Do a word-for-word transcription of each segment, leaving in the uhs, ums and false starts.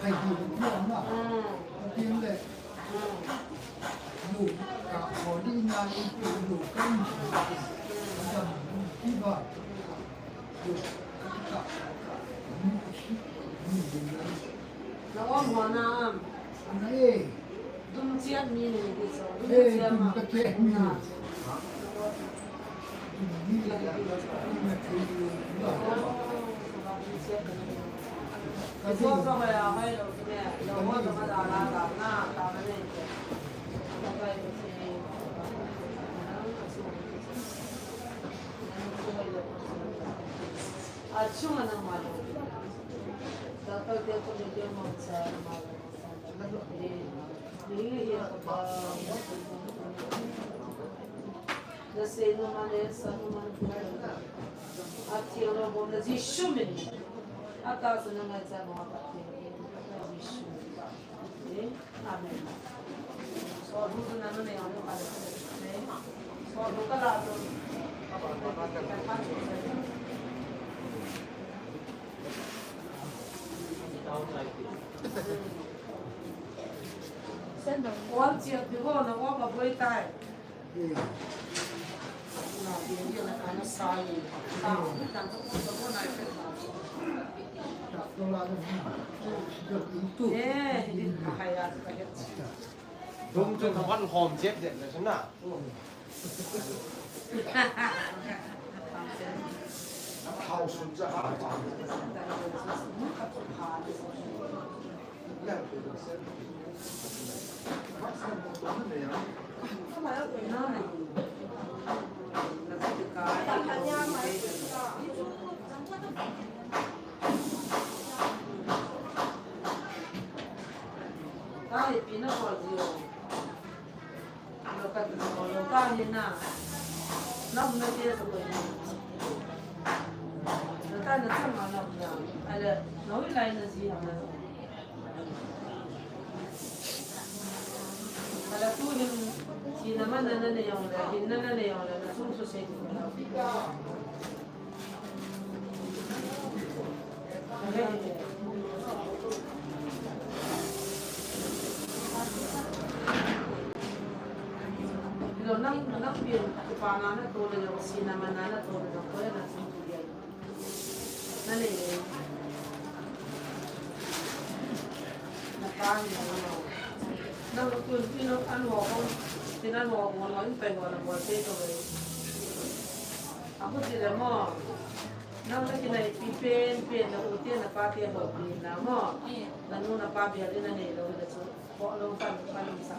Hai di na. Tin le. Lu ka ho di na ni tu lu kan. Jam di ba. Lu ka. Ni di na. Na wa mo na am. Ana e. Dum chiat mi ni di so. Dum chiat ma. Dum ka chiat mi. Amen. Dum chu thong an hom jep jep le chun na. Thao sun cha ha pa. Ala tu hin thina man na nei jong le, hinna na nei jong le, na sung suhset ding. Lo nang, nang pin, pa na na to le, thina man na na to le, ko na sung suhset ding. Na nei nei. Na pa ni na no. Na ko tu ni no an ho ko. Ti na no ko no in pe ko na ko te ko le. Amu ti le mo. Na na ki na pi pen pen na u te na pa te ho pi na mo. Na nu na pa bia le na nei lo na chu. Ko lo pa pa ni sa.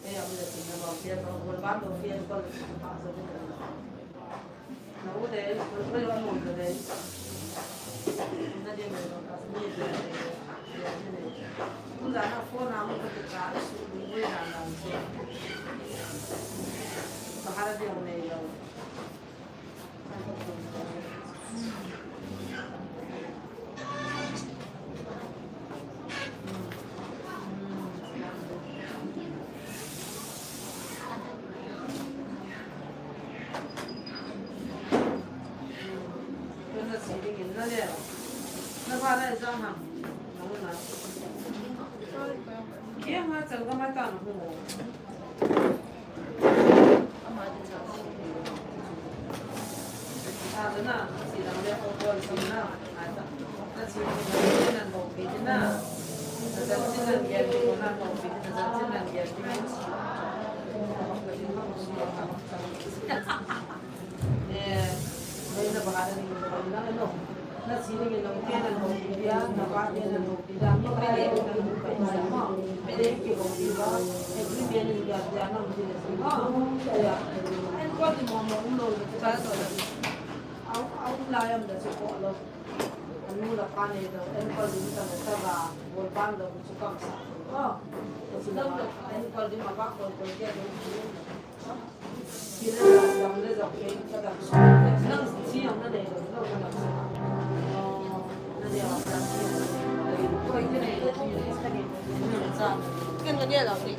Eh, amu le ti na mo te ko ko ba lo te ko le pa so. Na u de, na u de, na u de. Na de me no ka ni de. Ku za na phone na mo ka ta su ni we na na so. Ka ha de me yo. Anu le pa nei lou, enkol ding ma ba kol kol ke ding. Sile dam le dam ke. Nang thi ang na nei lou, na nei lou. Ken ka dia lau ni.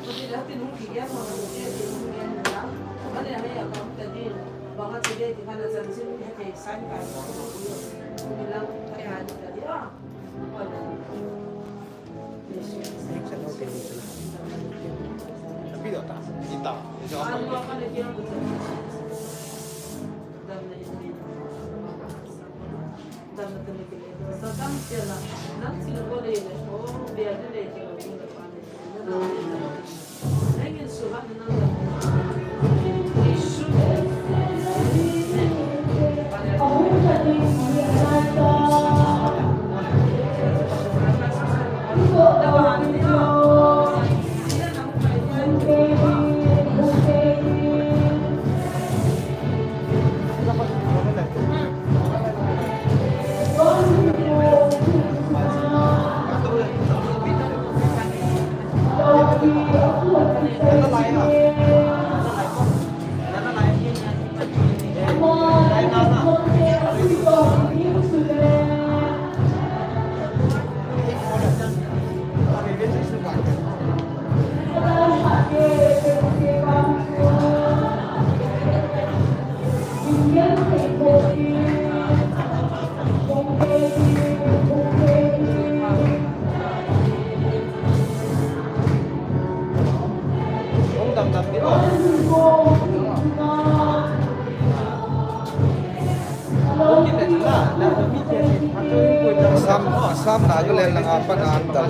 Sam, Sam Nagaland langa pat a an dam.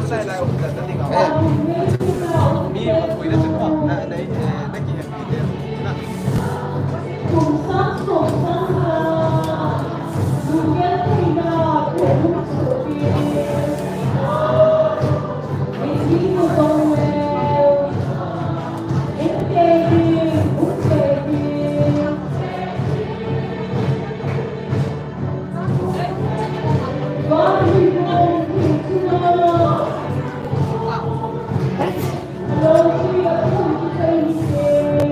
Eh.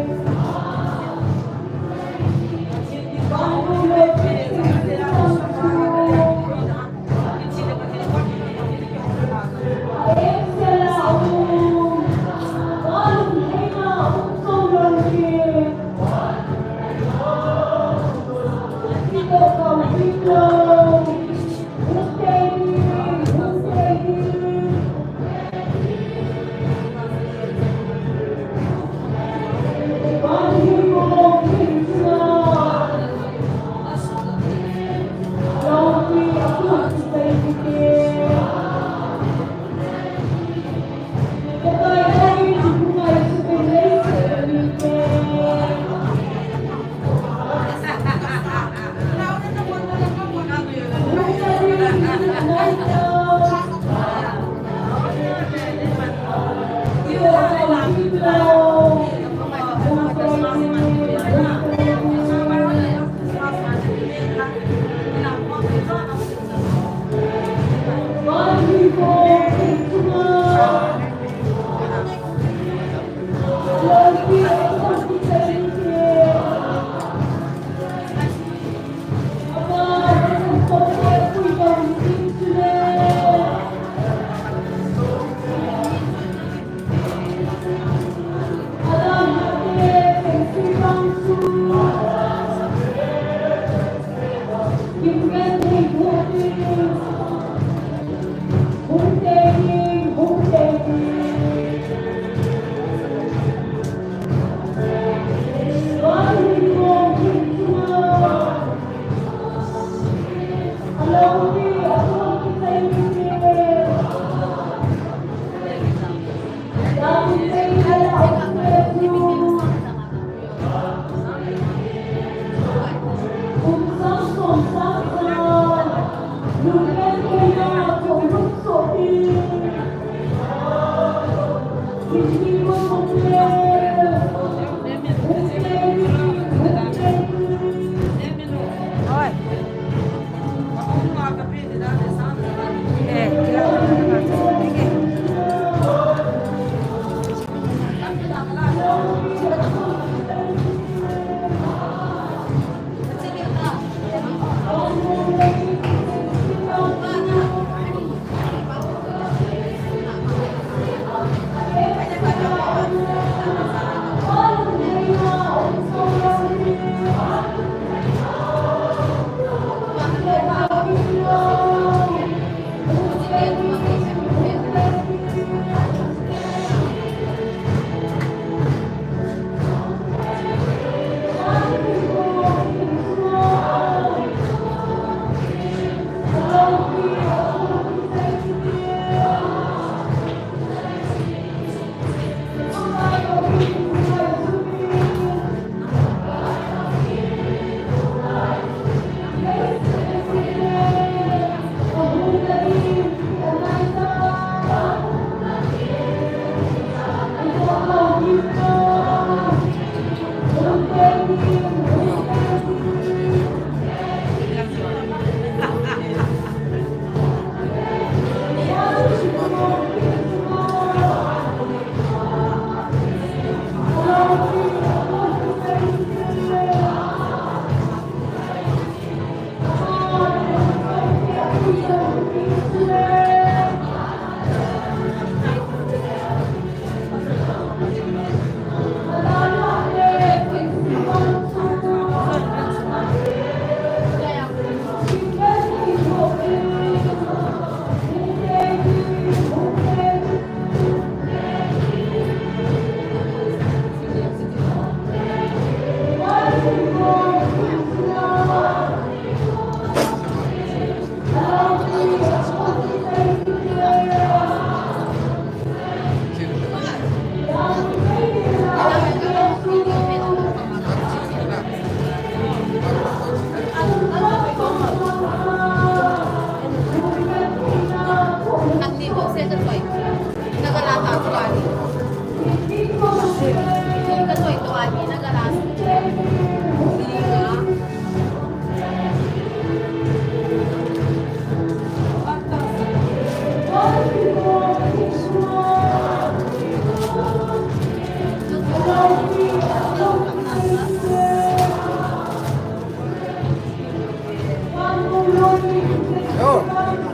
Yo,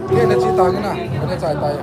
ke na chi ta ke na, ke na chai ta ye.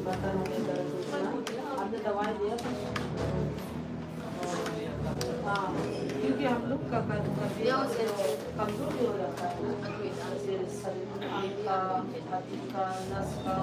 बता, हमने दर्द उठना। आपने दवाई लिया था? हाँ, क्योंकि हम लोग का कभी कभी कमजोर भी हो जाता है ना, जैसे शरीर में आंख का, हड्डी का, नस का।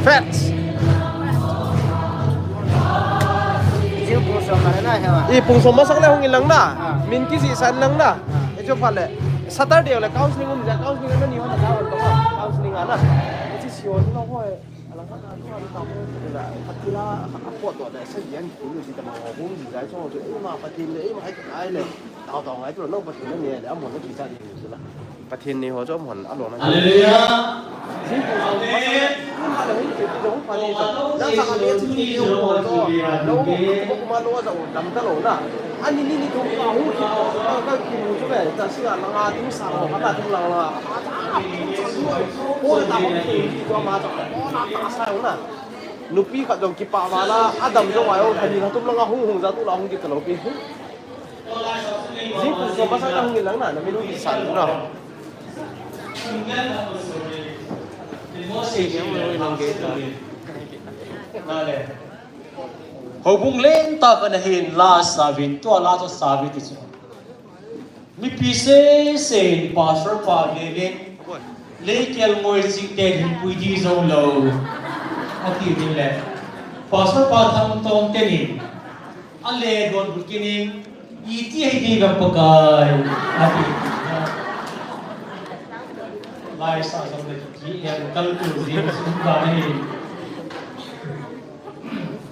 Fats. Jiu pung som masa na hewa. I pung som masak le hung in lang na. Ah. Min kijih san lang na. Ah. Ichu phat le. Saturday le counseling um ja, counseling na ni hon na counseling ana. Ichu si hon na hoi. Alang ka tu ana ta hoi. La, patila, a pot do da, sa yan ku ni ta ma hum ji ja, so, so, eh, ma patin le, eh, ma hai kai le. Tao tao ngai tu, no, Pathen ni le, amon ni sa ni tu la. Pathen ni ho chu amon a lo na. Hallelujah. Amen. Ani ni ni tu ka hu ki ka ki mu chu le, ta si la nga tu sa ho ka ta tu la la. Ko ta ho ki ko ma ta ko na ta sa ho na. Nupi khat jong kipa vala, adam jong ayo, ani la tum la nga hung hung ja tu la hung ki ta lo pi. Jing ku so masa ka hung lang na, na minu di san na. Houbung lentah kana hin la savin, tua la chu savin ti chu. Mipi sese in pastor pa vevin. Leikel ngoi chingte hin pui di jou lou. Ati ding le. Pastor pa Thangtong tenin. Ale don bukinin. Iti hi di ga Pakai. Ati. Lai sa jong le ki em kal tu jing sum ba ni.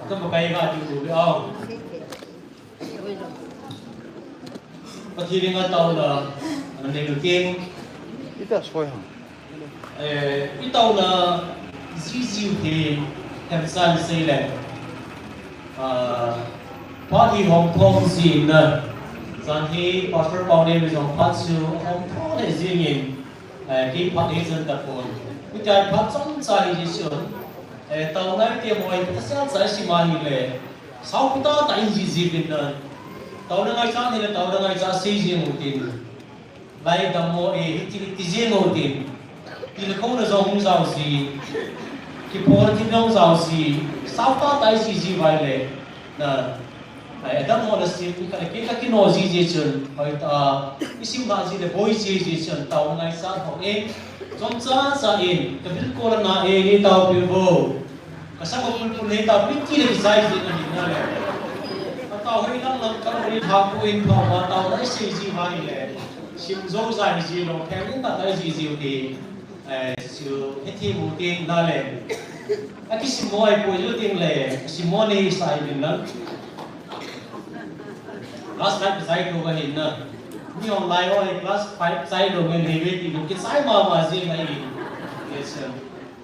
Ka Pakai ga ti tu be au. Pathen in a taona, ana nei lut in. Ita soi ham. Eh, i taona jiu jiu hi hemsan sei le. Ah, phat hi hom thom jing na. Jan hi Pastor Pau nei mi jong phat chu hom thom le jing in. Eh, kei phat hi jan ta pon. Hitia phat chomcha hi ji chun. Eh, taona i ti mo i ta sia cha si ma hi le. Sao pi ta ta in ji ji bin na. Taona ngaichat hi le taona ngaichat sei jing u tin. Lai dammo e, hiti, hiti jing u tin. Tilkhouna jong hung jao ji. Kiphol thim jong jao ji. Sao pi ta ta i ji ji vai le. Na. Ai, dammo na sim, i ka, i ka kino ji ji chun. Hoi ta, i sim na ji le boi ji ji chun. Taona ngaichat ho e. Chomcha cha in. Ka bil ko na e, ni tao pi vo. Ka sa ko pul pul nei ta, piti le kisai ji na ni na le. Ka tao hoi lang lang ka hoi tha pu in pha ma tao na sei ji ma ni le. Sim jo jai ji lo, phe ni ta ta ji ji u ti. Eh, su he thi mu ti na le. A ki sim mo ai pu ju ti le, sim mo nei sai ni na. Class five sai ko ga hin na. Ni online o class five sai lo ngen nei ve ti ko ki sai ma ma ji na i. Yes, sir.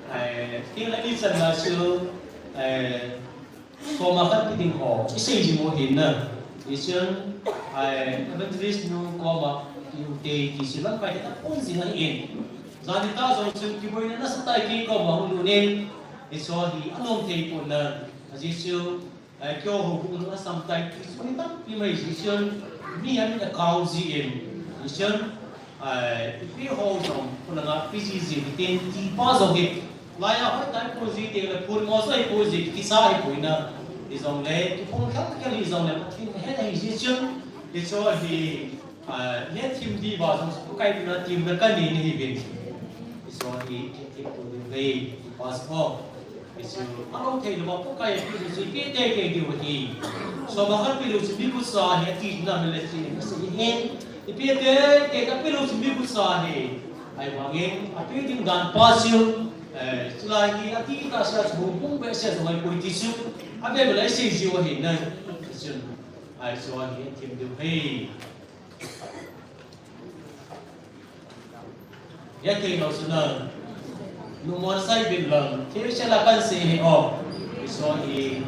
Eh, thil ani channa chu, eh, koma khat pi ding ho, i sei ji mo hin na. Hichun, eh, evangelist nu koma, i u te, ti chu lamkai te ta pon jing ahi in. Jani ta jong chu kiboina nasa tai kei koma hung lut in. Hichu hi anom thei pon na. Ajeh chu, Ai, keiho houbung a sam tai ti chu mi tampi mai ji chun mi an a kau ji in. Ji chun, ai, ipi ho jong, kona nga pi ji ji tin ti pa jong hi. Lai a hoi tai pu ji te le pu mo so hi pu ji ti sa hi pu na. Ti jong le, ti pu khel khel hi jong le, Pathen he hi ji chun, ti chu hi. Ah, le thim di ba jong su kai na tim na ka ni ni hi bin. So hi, hi, hi, hi, hi, hi, pas ko. Hi su, a lo thei lo ba ko kai hi su ki te ke di wa hi. So ba khat pi lo su mi ku sa hi ti na me le ti na su hi. Hi pi te ke ka pi lo su mi ku sa hi. Ai ba ngen, a pi ding dan pa su. Eh, su lai hi a ti ta sa su bu be se so mai ku ti su. A be le se ji wa hi na. Su. Ai so hi thim di hi. Ya kei lo suna. Nu mo sai bin lang. Kei se la kan se he o. So hi.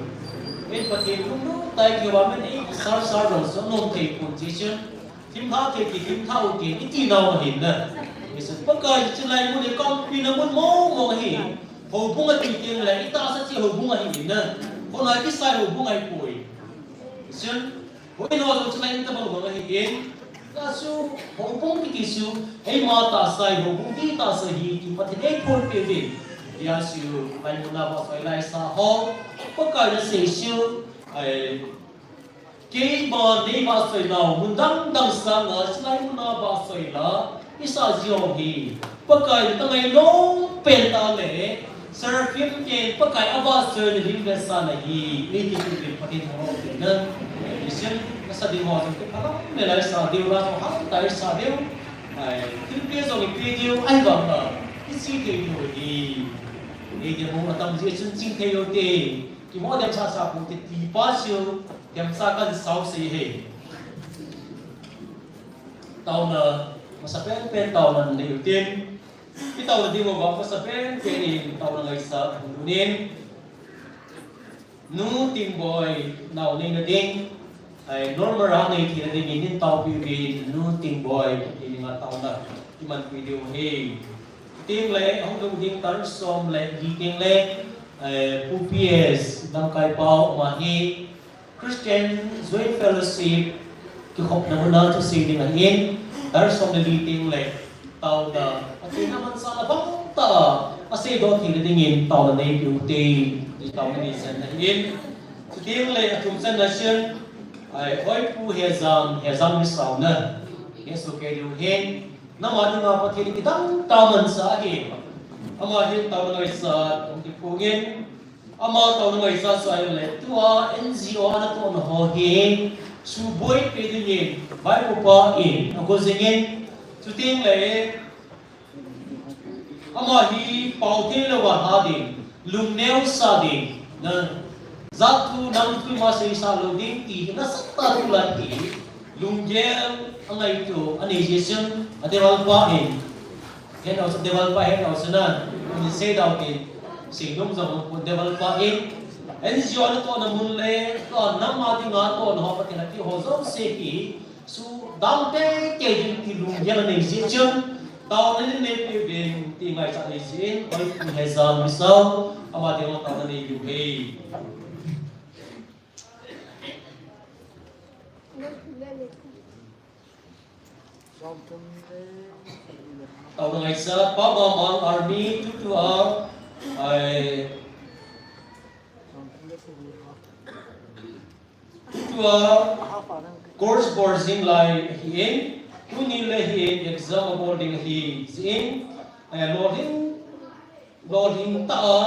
En Pathen lung lu tai ki wa men ei sar sar lo so nom kei pun ji chun. Thim tha kei ki thim tha u kei i ti na wa hin na. Isu pa ka ji lai mu ne kam pi na mun mo mo hi. Houbung a ti tiang le i ta sa chi houbung a hi na. Kona kisai houbung ahipoi. Chun, hoiho jong chulai in tabang bang ahin. Kachu, houbung kiti chu, eima tahsa hi, houbung kitahsa hi, ti Pathen in eiphonpeh uvin. Hijeh chun, lai muna vahchoi laisah ho, Pakai nasei chu, ai, keima neivahchoi nau, mun dang dang sanga, chulai muna vahchoi la, isah ji ho hi, Pakai thangai lou pen tah le, Seraphim ten Pakai avahchoina lim vetsahna hi, eiti uvin Pathen thangvah uvin. Mission, nasa ding ho jong kiphalam le laisah diu, la jong hangtah isah diu. Ai, thilpeh jong ipeh diu, ahivang a, iche thei diu ahi. Eiti ho atam jeh chun ching thei u te. Kimu dem sasa pute ti pa chu, dem sa kan sao sei e. Taona, masa pen pen taona nei u tin. Kitaona ding uva masa pen pen in taona ngaisah u tin. Nu Tingboi nao neina ding. Ai, normal a nei theina dingin taopeh uvin, Nu Tingboi, i dinga taona imanpi diu ahi. Tin le, ahung lhung ding tarik som le li teng le, eh, Pu P S Lamkaipao, ama hi Christian Joint Fellowship kikhopna muna thusei ding ahin, tarik som le li teng le, taona, athina mansahna bang tah a seidoh theina dingin taona neipeh u te, ti taona neisan ahin. Chuteng le athum channa chun, ai, Oi Pu Hejang, Hejang Misaona, hesoh kei diu ahin, nam a dinga Pathen in kidang tah mansah ahi. Ama hin taona ngaisah hung kiphongin, ama taona ngaisah chu ahile, tua N G O ana tohna ho hi, suboi peh dingin, vaipapa in, ago jingin, chuteng le, ama hi pao thei lou a ha ding, lungneo sa ding, na, jat thu, nam thu ima seisah lou ding ti, nasatah thu la ti, lunggel angaito, anei jeh chun, adevalpa in, henao chu devalpa, henao chu na, min seidau tin, seinom jong pon devalpa in, N G O ana tohna mun le, tua nam a dinga tohna ho, Pathen a ti ho jouse hi, sudang teitei ding ti lunggel anei jeh chun, taona nei neipeh uvin ti ngaichat nei jeh in, Oi Pu Hejang Misao, ama dinga taona nei diu ahi. Taona ngaisah, Pa Mamang Army, tutua, ai, tutua, course bor jing lai ahin, tuni le hin exam abol ding ahi jeh in, eh, lolhing, lolhing tah a,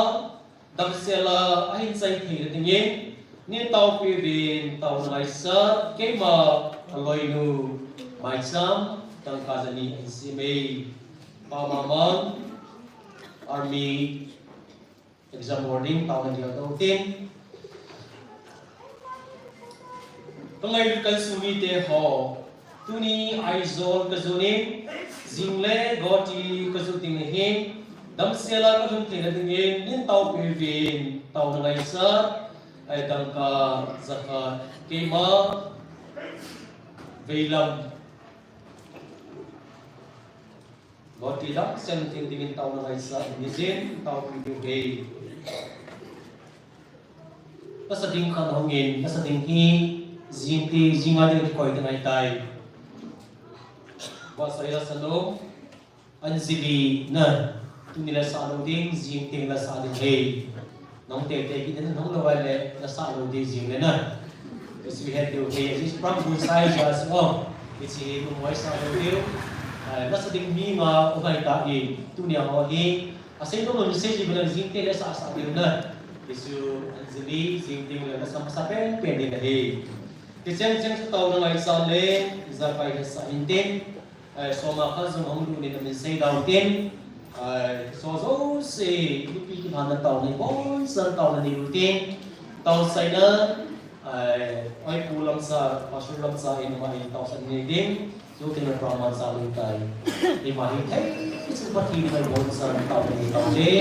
damsel a ahin chai theina dingin, nei taopeh uvin taona ngaisah, keima aloinu, Maicham, dangka jani ahin sem e. Pa Mamang, Army, exam warning, taona geldoh u tin. Ka ngailut ka insung mite ho, tuni Aizawl ka jon in, jing le Guwahati ka jon ding ahin, damsel a ka lhun theina dingin, nei taopeh uvin, taona ngaisah, ai dangka jakhat, keima, veilam. Guwahati damsel thei dingin taona ngaisah in, nei jin taopeh diu ahi. Nasa ding khat hung in, nasa ding hi jing ti, jing a ding kikoi ding ahitai. Vahchoi la sa nom, Anjali na, tuni la sa lou ding, jing teng la sa ding ahi. Nahung teitei kit in, nahung lou ahile, la sa lou ding jing le na. Hichu het diu ahi, hichu program bonsai ja si o. Hichu hi bonsai sa lou diu. Ai, la sa ding mi nga um ahitai, tuni a ho hi. Asei nom lou, sei ji bela jing teng le sa sa diu na. Hichu Anjali, jing teng le la sa masa pen pen ding ahi. Kicheng cheng chu taona ngaisah le, ijakai le sa in tin. Ai, soma khat jong hung lut in amin seidau tin. Ai, so jouse, nupi kipana taona, ibonchauvin taona nei u tin. Taosaina, ai, Oi Pu Lamcha, Pastor Lamcha in ama in taosan nei tin. Chu tin program sa lut tai. Ima hi thei, chu Pathen in ibonchauvin taona nei tau te.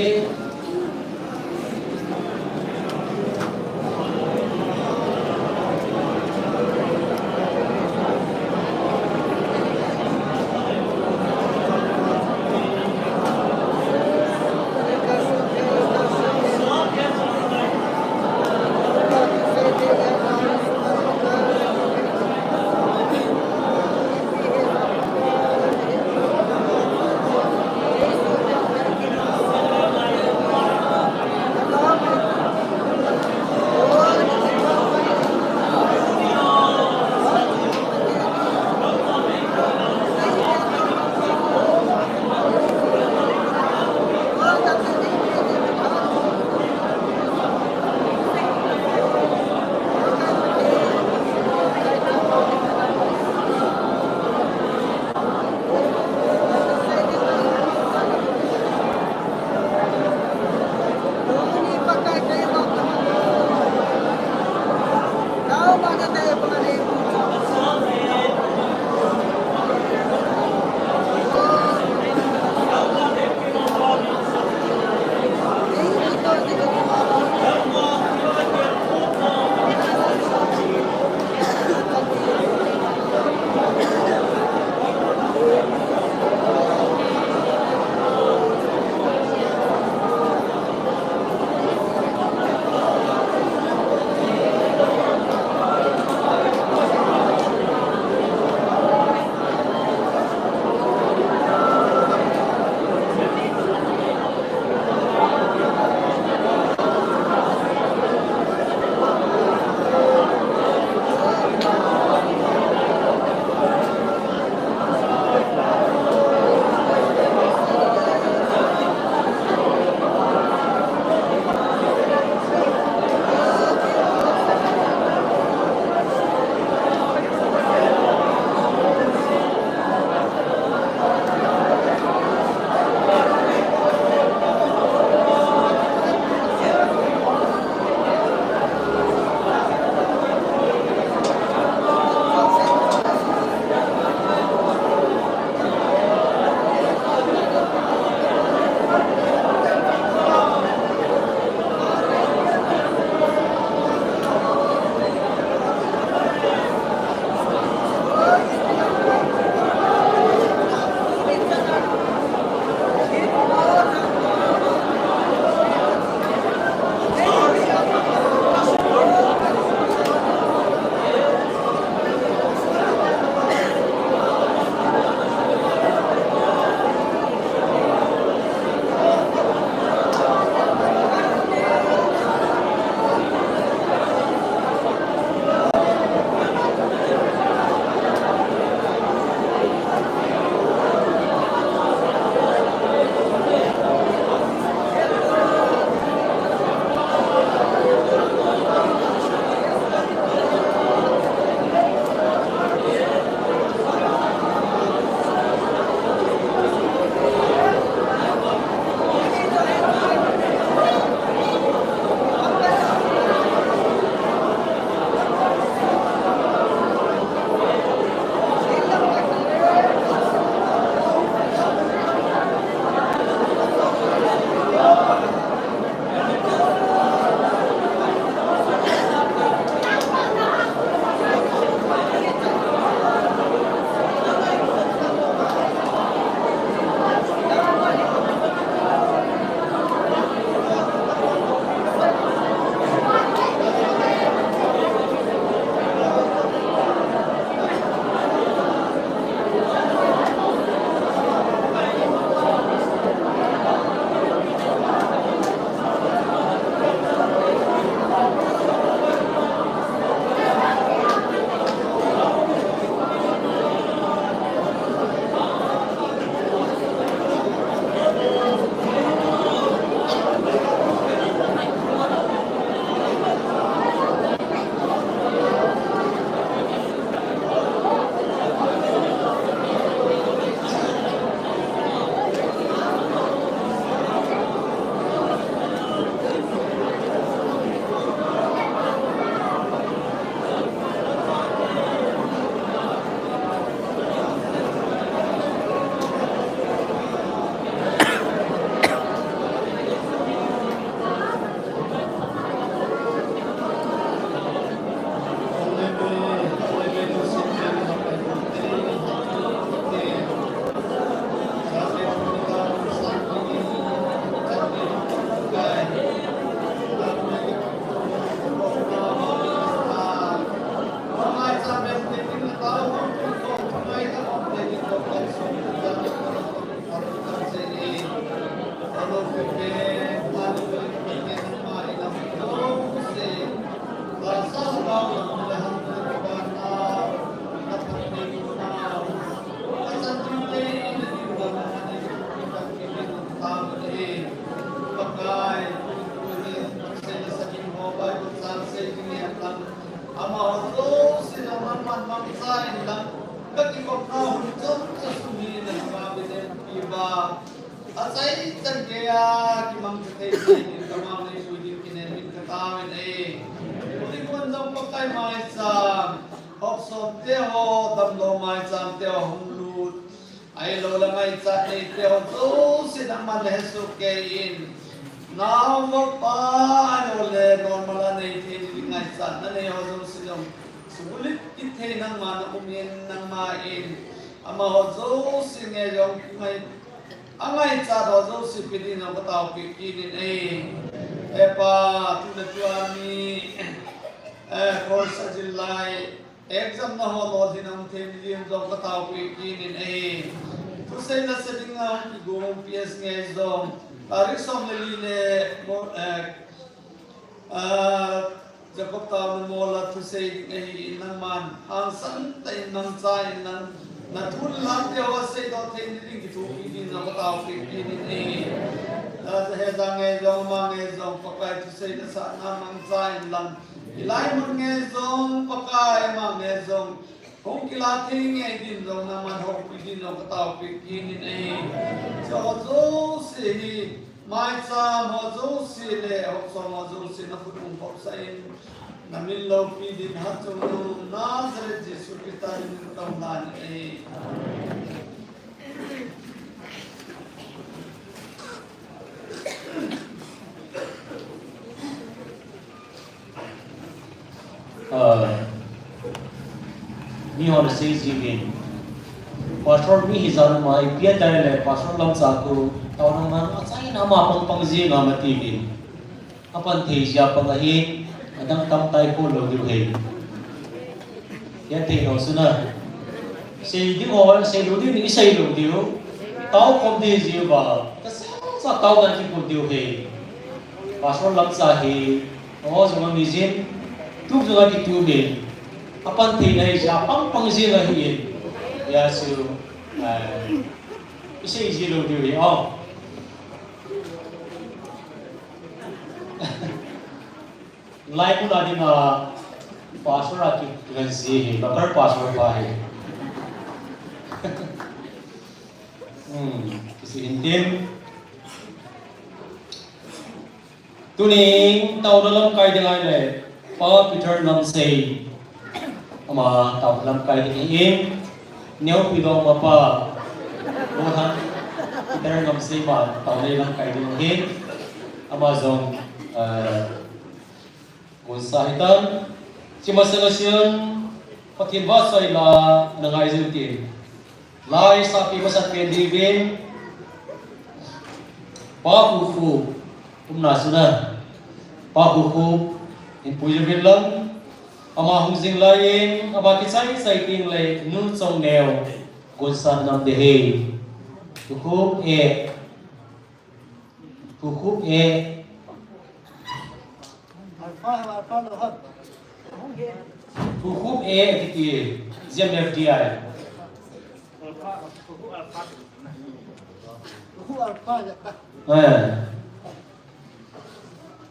Te ho, damlou maicham te ho hung lut. Ahilou le ngaichat nei te ho jouse nangman nahesoh kei in. Nao va pa, ahilou le normal a nei thei ding ngaichatna nei ho jouse jong. Sulit kit thei nangma na um in, nangma in. Amaho jouse nge jong ngai, angaichat ho jouse pe ding jong kataopi kit in ahi. He Pa, tuna tua mi, eh, course ajil lai. Exam na ho lolhin a um thei ding jong kataopi kit in ahi. Thusei nasa ding a hung kigon P S Ngei jong. Tarik som le li le mo, eh, ah, Jacob Town a mol a thusei ding ahi in nangman. Hangsan tah in mangcha in nang. Na thu le la te ho seidoh thei ding kithopi ding jong kataopi kit in ahi. La te he jang ngei jong, ma ngei jong, Pakai thusei nasa na mangcha in lang. Hilai mun nge jong, Pakai ama nge jong, hung kila thei ngei din jong, nangman houpi din jong kataopi kit in ahi. Hiche ho jouse hi, maicham ho jouse le, hopsom ho jouse na khut hung khopsah in, na min loupi din hatchungnung, Nazareth Jesu Christa min in kahung lan ahi. Ah, mi hon asei jiuvin. Pastor mi hijat ma ipi atia le Pastor Lamcha khu taona man achaina ama pang pang jing a mati vin. Apan thei jia pang ahi, adang tamtah ikholou diu ahi. Hia thei lou suna. Sei ding ho, seilou ding, iseilou diu. Tao khom ding jiu va. Kasei sa tao dan kikol diu ahi. Pastor Lamcha hi, o jong ami jin, tup jong akitup in. Apan thei nai jia pang pang jing ahi in. Hia chu, eh, isei jilou diu ahi, o. Lai mun a dinga pastor a ki, kilan ji hi, local pastor pa hi. Hmm, kisei hintin. Tunin taona lamkai ding ahile, Pa Peter Namsei. Ama taona lamkai ding ahin, Neopi Longmapa, Mohan, Peter Namsei ma taona lamkai ding ahin, ama jong, eh, gonsa hitan, hiche masanga chun, Pathen vahchoi la na ngai jing tin. Lai sapi masat pen diuvin, Pa Khukhup, umna chun a, Pa Khukhup, in pui uvin lang, ama hung jing lai in, ama kichai chai teng le, Nu Chongneo, gonsa nam ding ahi, Khukhup e, Khukhup e. Khukhup e, kiti, G M F D I. Eh.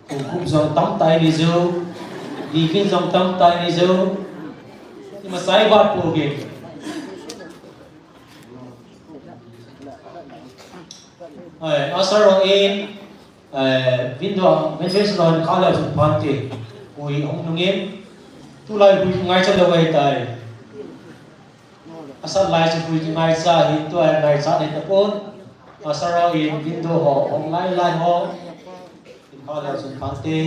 Khukhup jong tamtah in iju. Dikin jong tamtah in iju. Ima sai bat pu ke. Ai, asar ho in, eh, window, ventilation ho in kha leu chun phante. Hui hung nungin. Tulai hui ngaichat lou ahitai. Asat lai chu hui kingaicha hi, tua ngaichat ahi tapon. Asar ho in window ho, hung lai lai ho. In kha leu chun phante.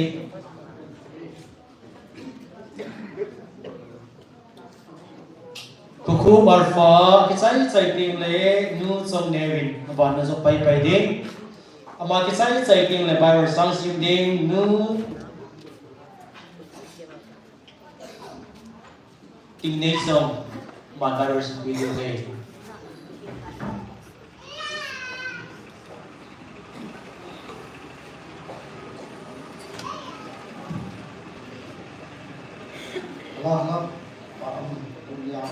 Khukhup Alpha, kichai chai teng le, Nu Chongneo in, aban na jong pai pai ding. Ama kichai chai teng le, Bible sang sim ding, Nu Tingneichong, aban Bible sim ding le. Lama, pa, um, um, ya.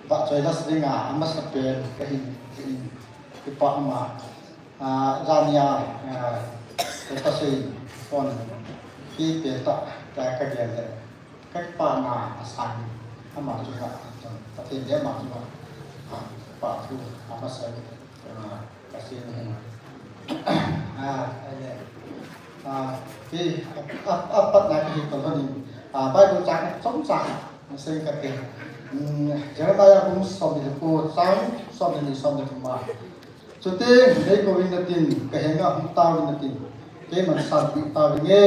Vahchoi la sing a, amasapen, kahin, kahin, kipa ama. Ah, jania, ah, kasei, phone, kipe ta, ka, kagel le. Ka kipana asang, ama chunga, Pathen le ama chunga, ah, pa thu, ama sai, ah, ka sin hin. Ah, ai le. Ah, ki, a, a, a patna ki to ni. Ah, Bible chang, chom chang. Masang kate. Hmm, Jeremiah bung som ni le ko, chang som ni, som ni ma. Chuteng, nei kouvin natin, kahenga hung tauvin natin, keiman sanpeh tauvinge.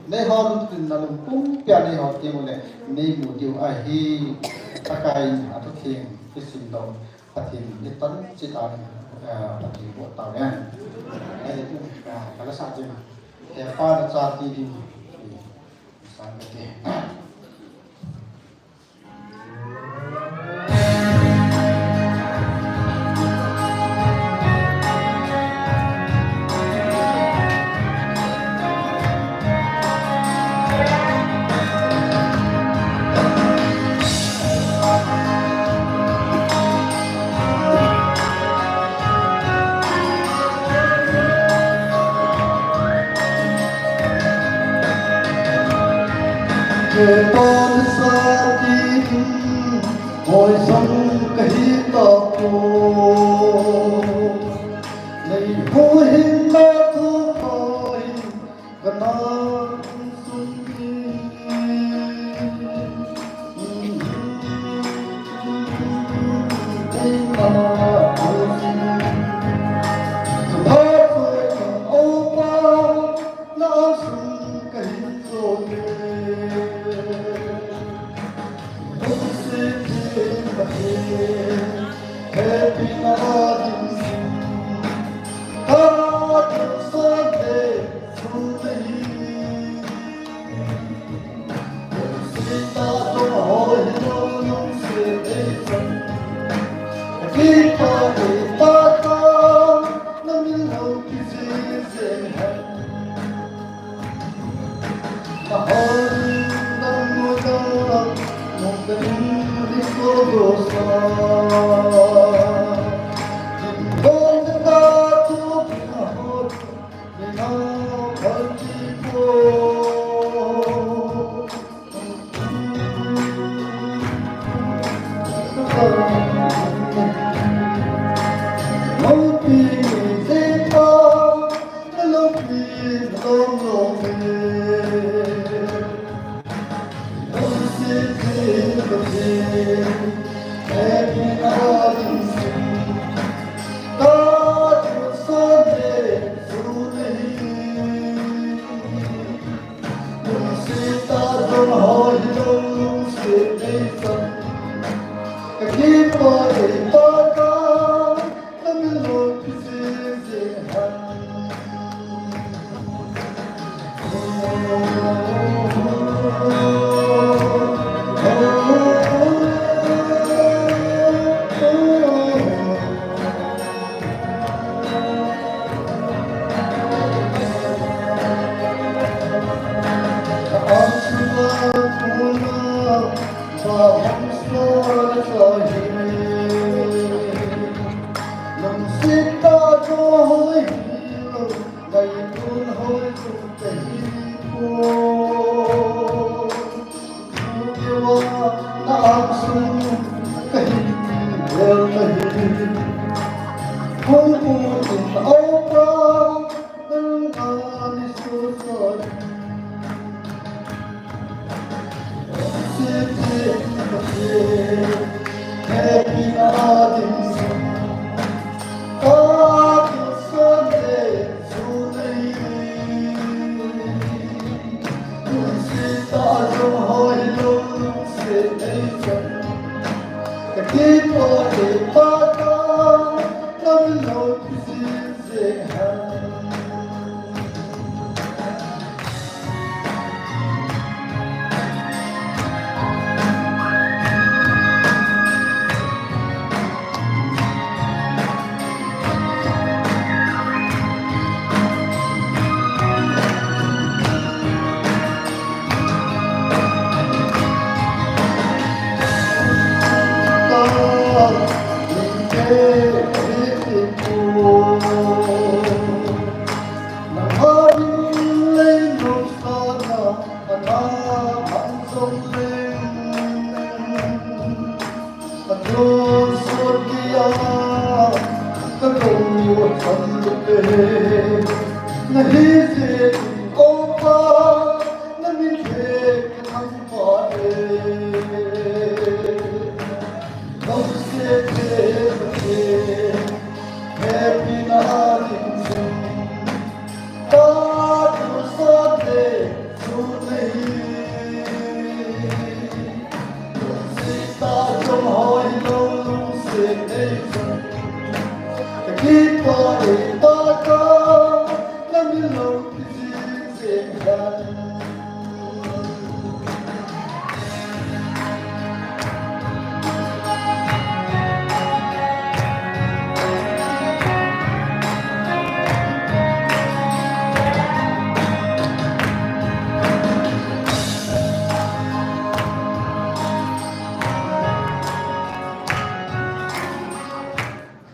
Nei hol un tin nalungpum pia nei hol teng uleh, nei mu diu ahi. Pakaiyin athutheng kisimdoh Pathen in itan chitah in, ah, Pathen boh tauhen. Ahi, ah, kala sa jeng. Hepa nacha ti ding. Sang kate. Hepa nacha ti ding, hoisan kahi tapoi. Nei huhhingna thupha hi kana sung hi.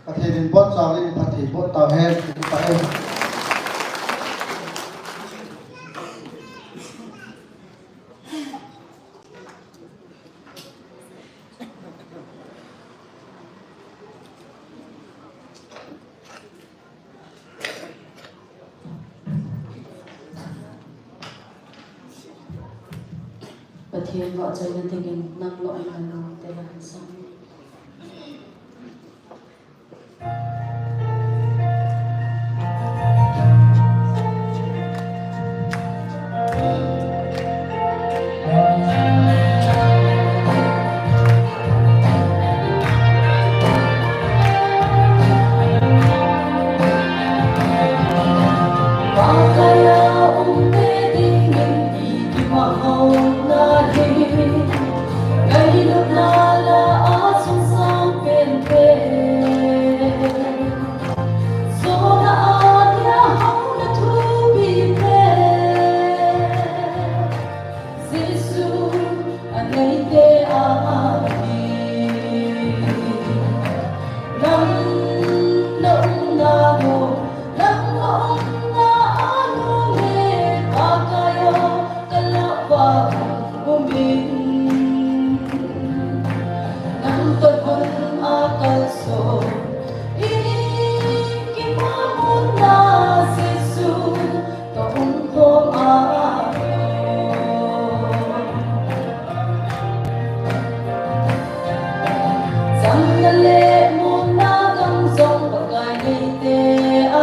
Pathen in bot chau le, Pathen bot tau hen, Pathen. Pathen vahchoina dingin nang loi nang te la san. Jesu, aneite ahi. Nang na umna mo, nang na umna a nom e, Pakai o, ka lah uva um in. Nang toh hon a kalson, i kimamun na Jesu, ka um khom a. Chang na le mun na gam jong Pakai neite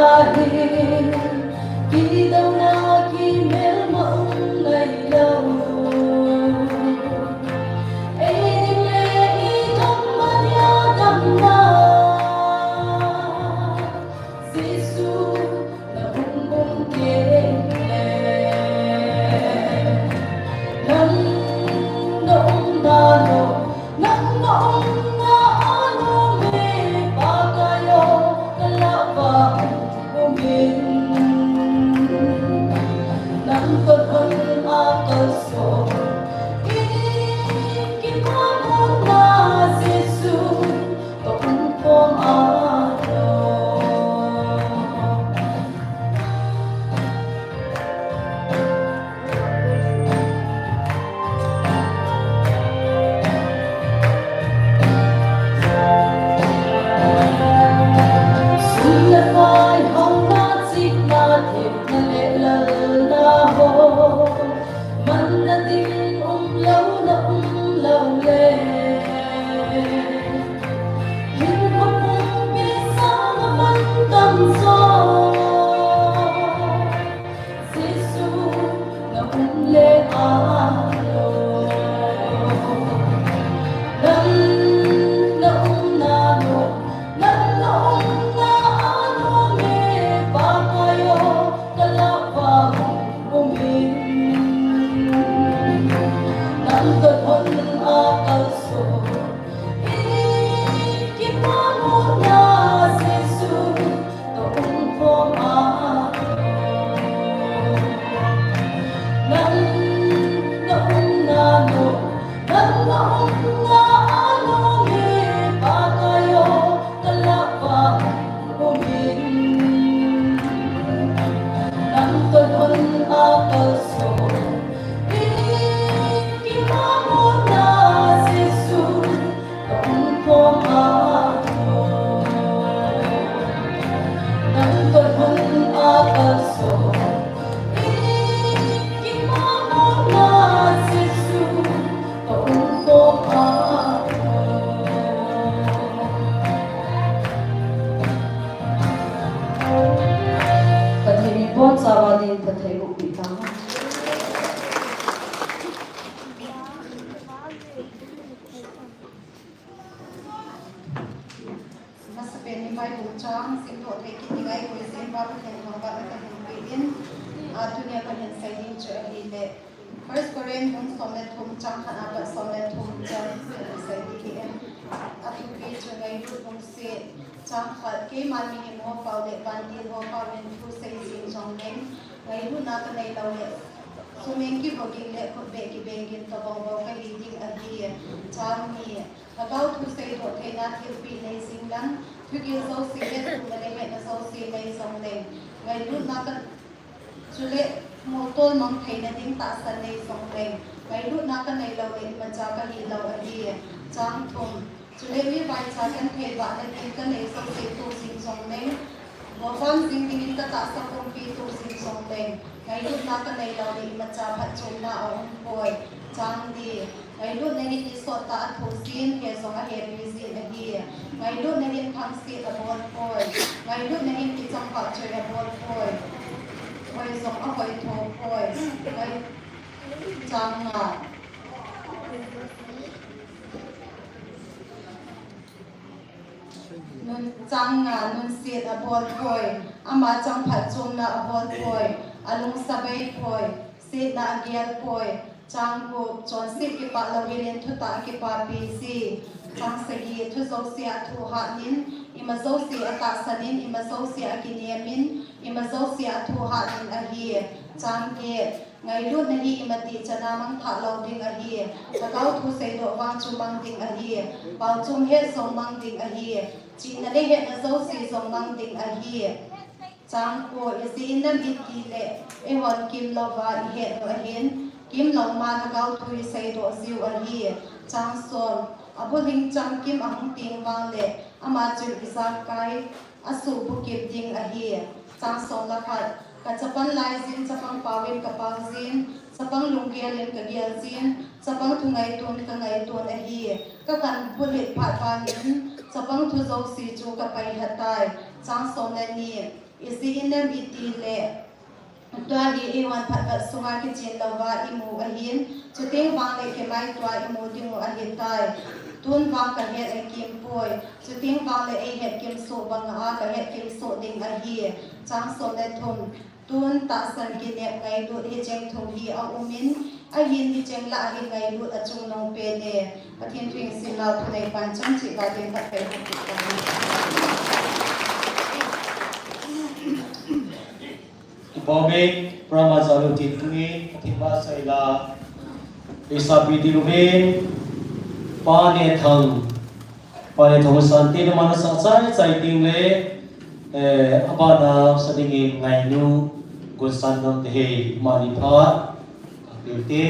ahi. Kidouna kimelma um ngai lou. Ei ding le i dong mania damna. Jesu na hung um kei le. Nang na umna nom, nang na umna a nom e, Pakai o, ka lah uva um in. Nang toh hon a kalson, i kimamun na Jesu, ka um khom a. Sum le pai, hauna, chihna, thepna le lalna ho, manna ding umlouna umlou le, hinkho pumpi sanga mantam jo. Jesu, na um le a lou. Nang na umna nom, nang na umna a nom e, Pakai o, ka lah uva um in. Nang toh hon a kalson, i kimamun na Jesu, ka um khom a. Nang na umna nom, nang na umna a nom e, Pakai o, ka lah uva um in. Nang toh hon a kalson, i kimamun na Jesu, ka um khom a. Nang toh hon a kalson, i kimamun na Jesu, ka um khom a. Pathen in abonchauva dingin phatthei boh peh tauhen. Amasapen in Bible chang simdoh thei kit ding ahi, koi sim pa Pathen thangvahna kahin pe in, a tunia kahin sei First Corinth bung som le thum chang khat apat som le thum chang sei ding ahi. Athupi chu ngailut lungset. Chang khat, keiman mihem ho pao le vantil ho pao in thu sei jing jongleng, ngailutna kanei lou le, sum-eng kivo ging le khutbeh kibeng ging tobang bou kahi ding ahi. Chang ni, Lhagao thu seidoh theina thilpeh nei jing lang, thugil jouse, hettohna le hetna jouse nei jongleng, ngailutna ka Chule, moltol mang theina ding tahsan nei jongleng, ngailutna kanei lou le imacha kahi lou ahi. Chang thum, chule mi vaicha genthei vahna ding kanei jouse toh jing jongleng, gopam jing dingin katahsa pumpi toh jing jongleng, ngailutna kanei lou le imacha phatchomna aumpoi. Chang li, ngailutna hin isot tah a athoh jin, he jong ahepi jin ahi. Ngailutna hin thangsit abol poi. Ngailutna hin kichang vahchoi abol poi. Hoi jong ahoi tho poi. Ngai-, chang nga. Nun, chang nga, nunsit abol poi. Ama chang phatchomna abol poi. Alungsa bei poi. Setna agel poi. Chang gup, chonset kipah lou hilin thutah kipapi ji. Chang sagi, thu jouse a athoh hatnin, ima jouse a atahsan in, ima jouse a akinem in, ima jouse a athoh hatnin ahi. Chang get, ngailutna hi imatih chana mangthah lou ding ahi. Lhagao thu seidoh vang chu mang ding ahi. Paochom het jong mang ding ahi. Chihna le hetna jouse jong mang ding ahi. Chang ko, ijeh inem itile, eihon kimlouva ihet u ahin, kimlou ma Lhagao thu iseidoh jiu ahi. Chang som, abulhing chamkim ahung teng vangle, ama chun ijakai, asuh bukip ding ahi. Chang som le khat, kachapan laijin, chapang paovin kapao jin, chapang lunggel in kagel jin, chapang thungaiton kangaiton ahi. Kakhan bulhit phat vangin, chapang thu jouse chu kapailha tai. Chang som le ni, ijeh inem itile, tua hi eihon phatvat sunga kichen louva imu ahin, chuteng vangle kemai tua imu dingu ahitai. Tun vang kahet akim poi, chuteng vangle eihet kimsoh banga kahet kimsoh ding ahi. Chang som le thum, tun tahsan kinep ngailut hicheng thum hi aumin, ahin hicheng lah a hin ngailut achungnung pen e. Pathen thu hing simlou thunei pan chomcheh vadin phatthei hung peh tahen. Kipah e, program achalu teng tuni, Pathen vahchoi la, isapi diuvin, Pa Nethang, Pa Nethang Sante, naman asah chai chai ding le, eh, abana sa dingin Ngainu Gunsan Gamtahei, amani phat, kapeh te.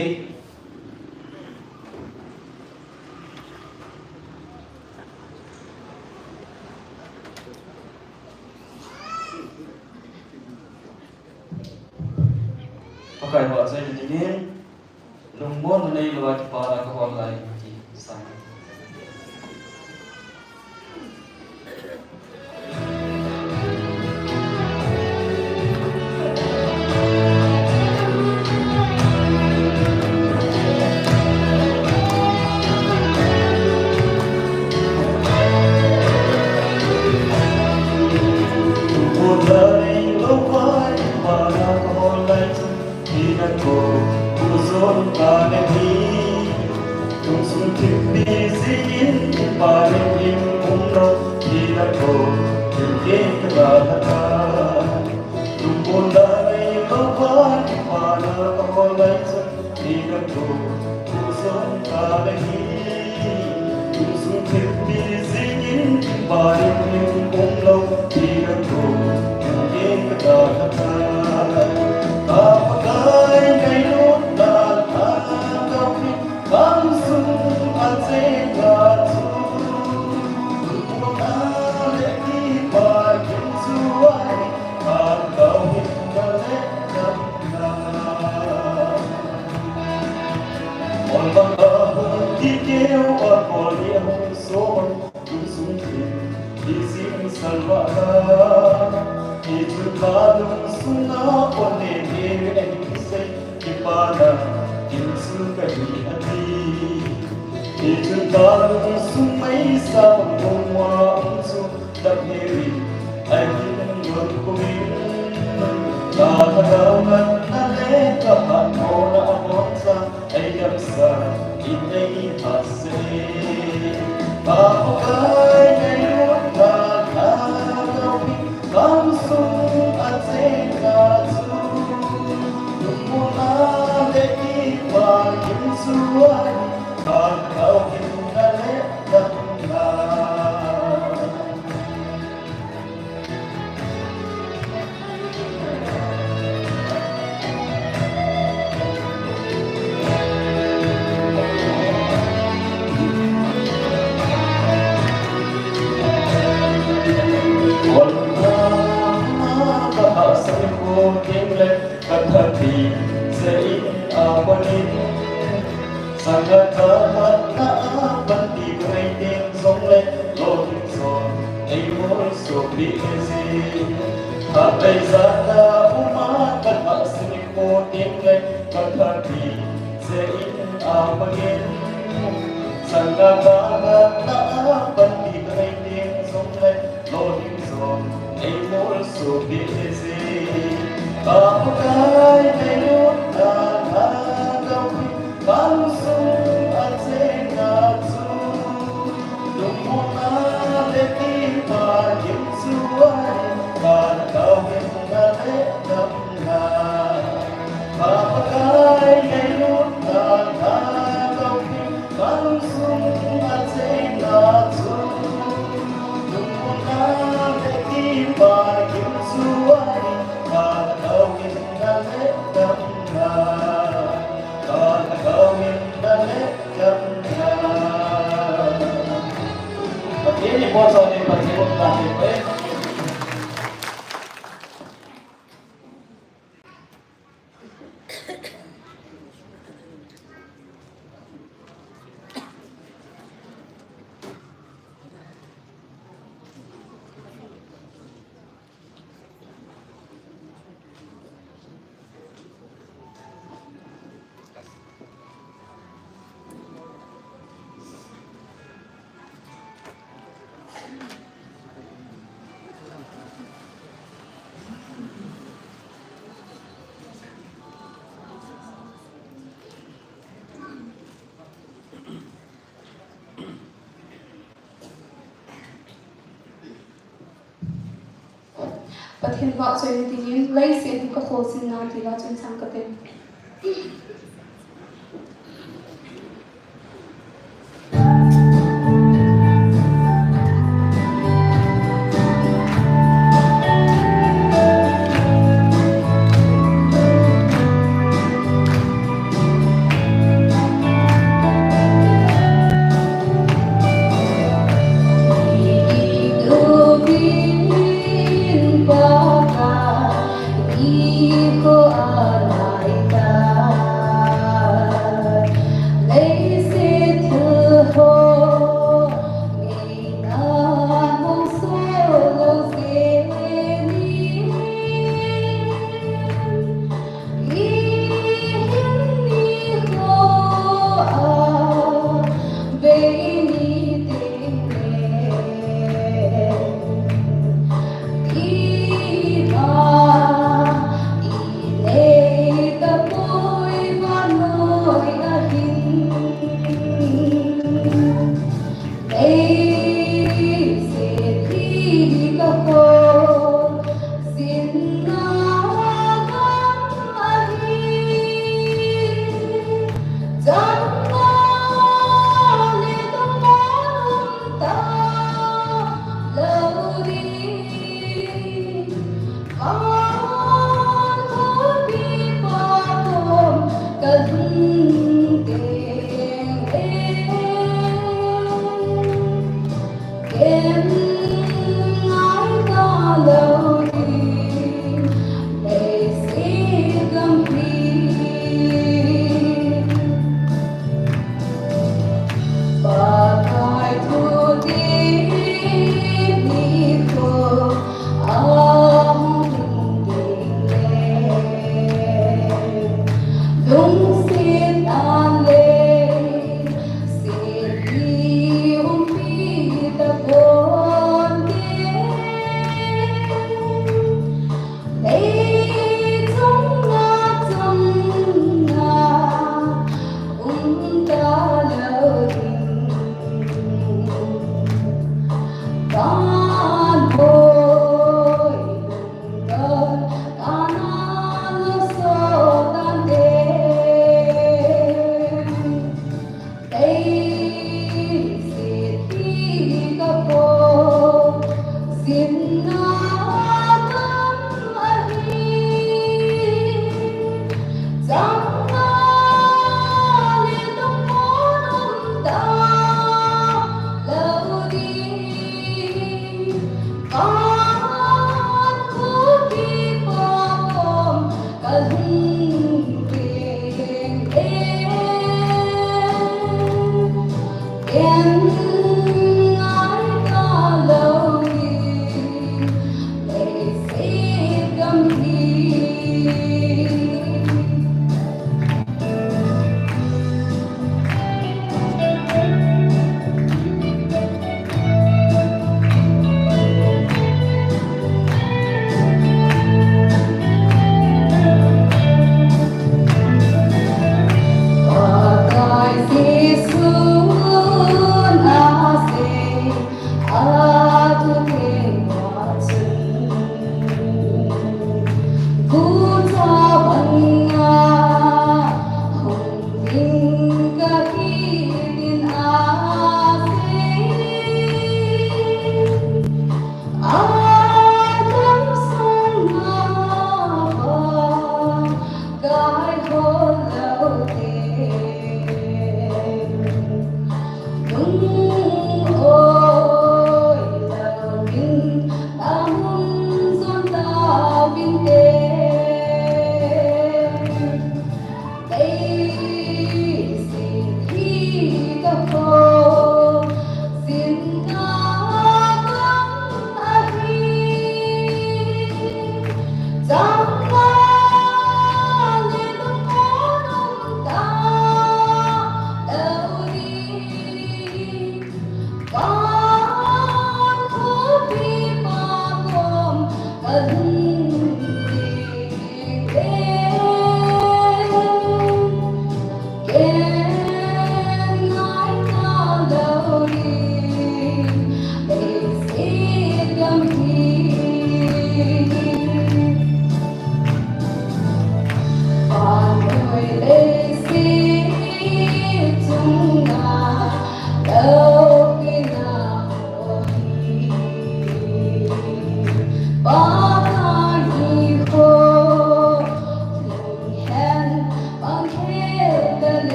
Pakai vahchoi dingin, lungmonna neilouva kipana kahol lai ti sa. Lungmonna neilouva kipana kahol lai chu, Ina ko, kusol ka le hi. Lungsung thimpi jingin kipa lim lim umlou. Ina ko, thim ke ka la la ka. Lungmonna neilouva kipana kahol lai chun. Ina ko, kusol ka le hi. Lungsung thimpi jingin kipa lim lim umlou. Ina ko, thim ke ka la la ka. Ka Pakai ngailutna lhagao hi kamsung a cheng a chu, lungmonna le kipa kim chu ahi, ka lhagao hi ka le na na. Ol bang a hung kikeu a, kol ni a hung so bang. Kum sung thim, hi jing salvah ta. Hichun ka lungsung a pon nene ahi kisei, kipana ding chu kahi ati. Hichun ka lungsung meisa pon a um chu, dap hei rin ahi ngon kumin. Ka lhagao ngatna le ka hatmona a bol cha. Ka tha thim jeh in a pang in, sanga tha khat na a pan ti ka nei teng jong le, lolhing jong ei molsoh peh jin. Phat peija ka um a ka tha simi ko teng le, ka tha thim jeh in a pang in, sanga tha khat na a pan ti ka nei teng jong le, lolhing jong ei molsoh peh jin. Ka Pakai, nei lungtang a ka um, ka lungsung a cheng a chu, lungmonna le kipah kim chu ahi, ka Pakai, na le damna. Ka Pakai, nei lungtang a ka um, ka lungsung a cheng a chu, lungmonna le kipah kim chu ahi, ka Pakai, na le damna. Ka Pakai, na le damna. Pathen in bolchoi in, Pathen in bolchoi in. Pathen vahchoina dingin, Leiset hi ka kholsinna, ti la chun sang kate.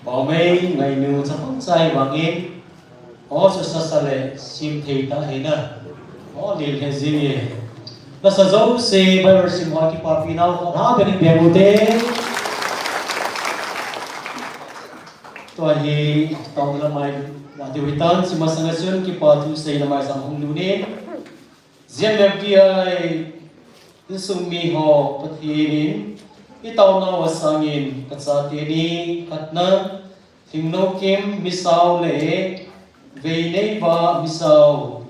Baumei ngainu chapang chai vangin, o sasa le sim thei ta hina. O lil he jing ye. Nasa jouse Bible sim ho kipapi nau ho ha beni bemu te. Tua hi tong lamai na diu hitan, sima sanga sun kipa thu sei lamai sang hung lu ni. Ziam le pi ai, insung mi ho Pathen in i tauna wa sangin ka chate ni khatna, Thingnokim Misao le Veineiva Misao,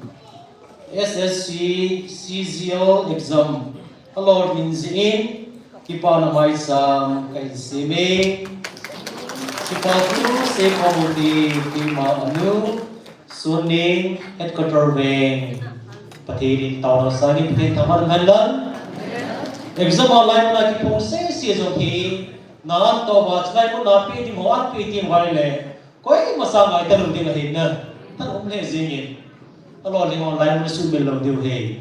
S S C C G L exam a lolhin jeh in kipana maicham ka hin sem e. Kipa thu sei khom u te, keima anu, Suning, headquarter veng, Pathen in tauna sangin Pathen thangvah in umhen lang. Exam a laimun a kiphong sese jong hi, na an to va, chulai mun a pe ding ho an pe ding vai le, koima sa ngai talou ding ahi na, than um le jing in. A lolhin ho laimun a sumil lou diu ahi.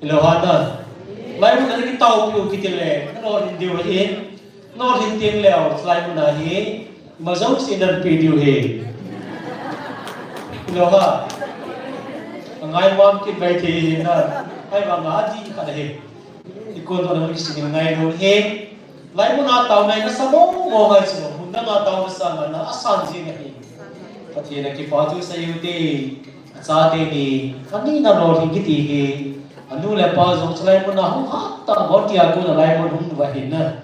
Hilou ham na. Laimun a kitao piu kiti le, na lolhin diu ahi. Lolhin ding leu, chulai mun a hi, ima jouse nan pe diu ahi. Hilou ham. Angai mam kit mai thei hi na. Ahivang a di khat ahi. I kon to na mun kisin ngai lou ahi. Laimun a taona hi nasa mong mong ngai chu, mun dang a taona sanga na asan jing ahi. Pathen a kipa thu sei u te, achate ni, ani na lolhin kiti hi, anu le apa jong chulai mun a hung hat tah, hung tia kon a laimun hung va hin na.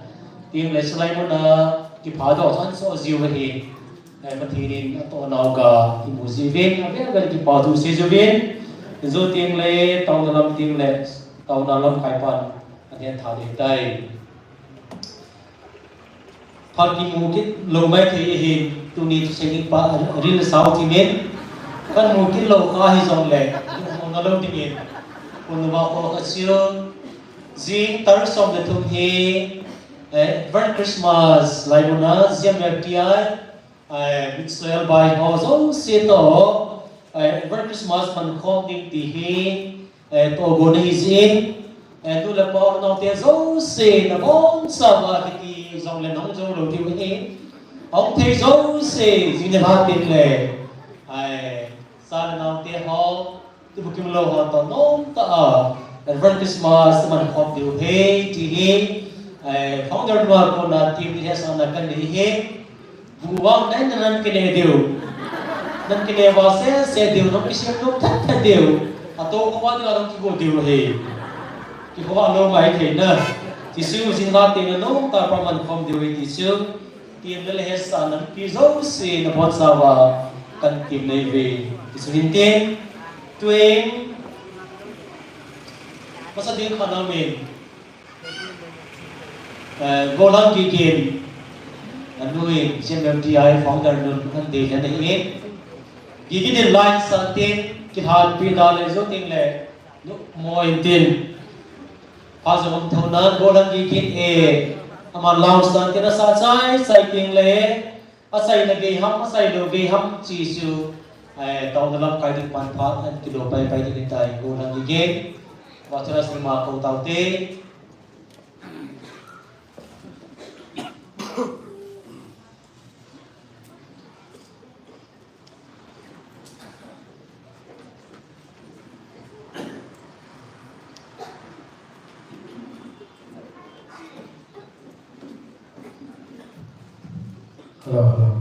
Tin le chulai mun a kipa doh chan so jiu va hin. Ai, Pathen in atoh nau ga imu jiuvin, avel vel kipa thu sei jiuvin. Jou tin le, taona lam tin le, taona lamkai pan, aden tha ding tai. Phat kimu kit lou mai thei ahin, tuni thusei ding pa, ril sao ti men. Kan mu kit lou kha hi jong le, mu na lou ding in. Kun va ko ka chiu. Jing tarik som le thum hi, eh, Advance Christmas, laimun a, Ziam le pi ai, eh, Mitsuel bai ho jouse to, eh, Advance Christmas man khom ding ti hi, eh, togon ahi jin, Eh, nu le pa, u le nao te jouse, nabonchauva kiti jongle nahung jou lou diu ahi. Ahung thei jouse, jing nilhah teng le, ai, cha le nao te ho, ti bukim lou ho toh nomtah a, Advance Christmas, naman khom diu ahi, ti hi, ai, founder nu a kona team hetsahna kanei ahi. Bu vang nai na nan kine diu. Nan kine va sese diu, nang kisem nom thet thet diu. Atou kho va diu, nang kigo diu ahi. Kikho va lou ngai thei na. Ti chu jing nilhah teng le nomtah a naman khom diu ahi ti chu. Team le le hetsahna mipi jouse nabonchauva kateam nei uve. Ti chu hin tin. Tuin. Masa ding khat na min. Eh, Golhang Gigin, anu in, C M M D I founder nun, an dei lheh in. Gigin in line san tin, kilhanpi da le jou teng le, nu mo in tin. Pha jong um thou nan, Golhang Gigin e, aman lau san tin, asa chai, chai teng le, achaina gei ham, achailou gei ham, ti chu, eh, taona lamkai ding pan phat, an kilo pai pai ding tai, Golhang Gigin. Vathura sima ko taute. Hello, hello.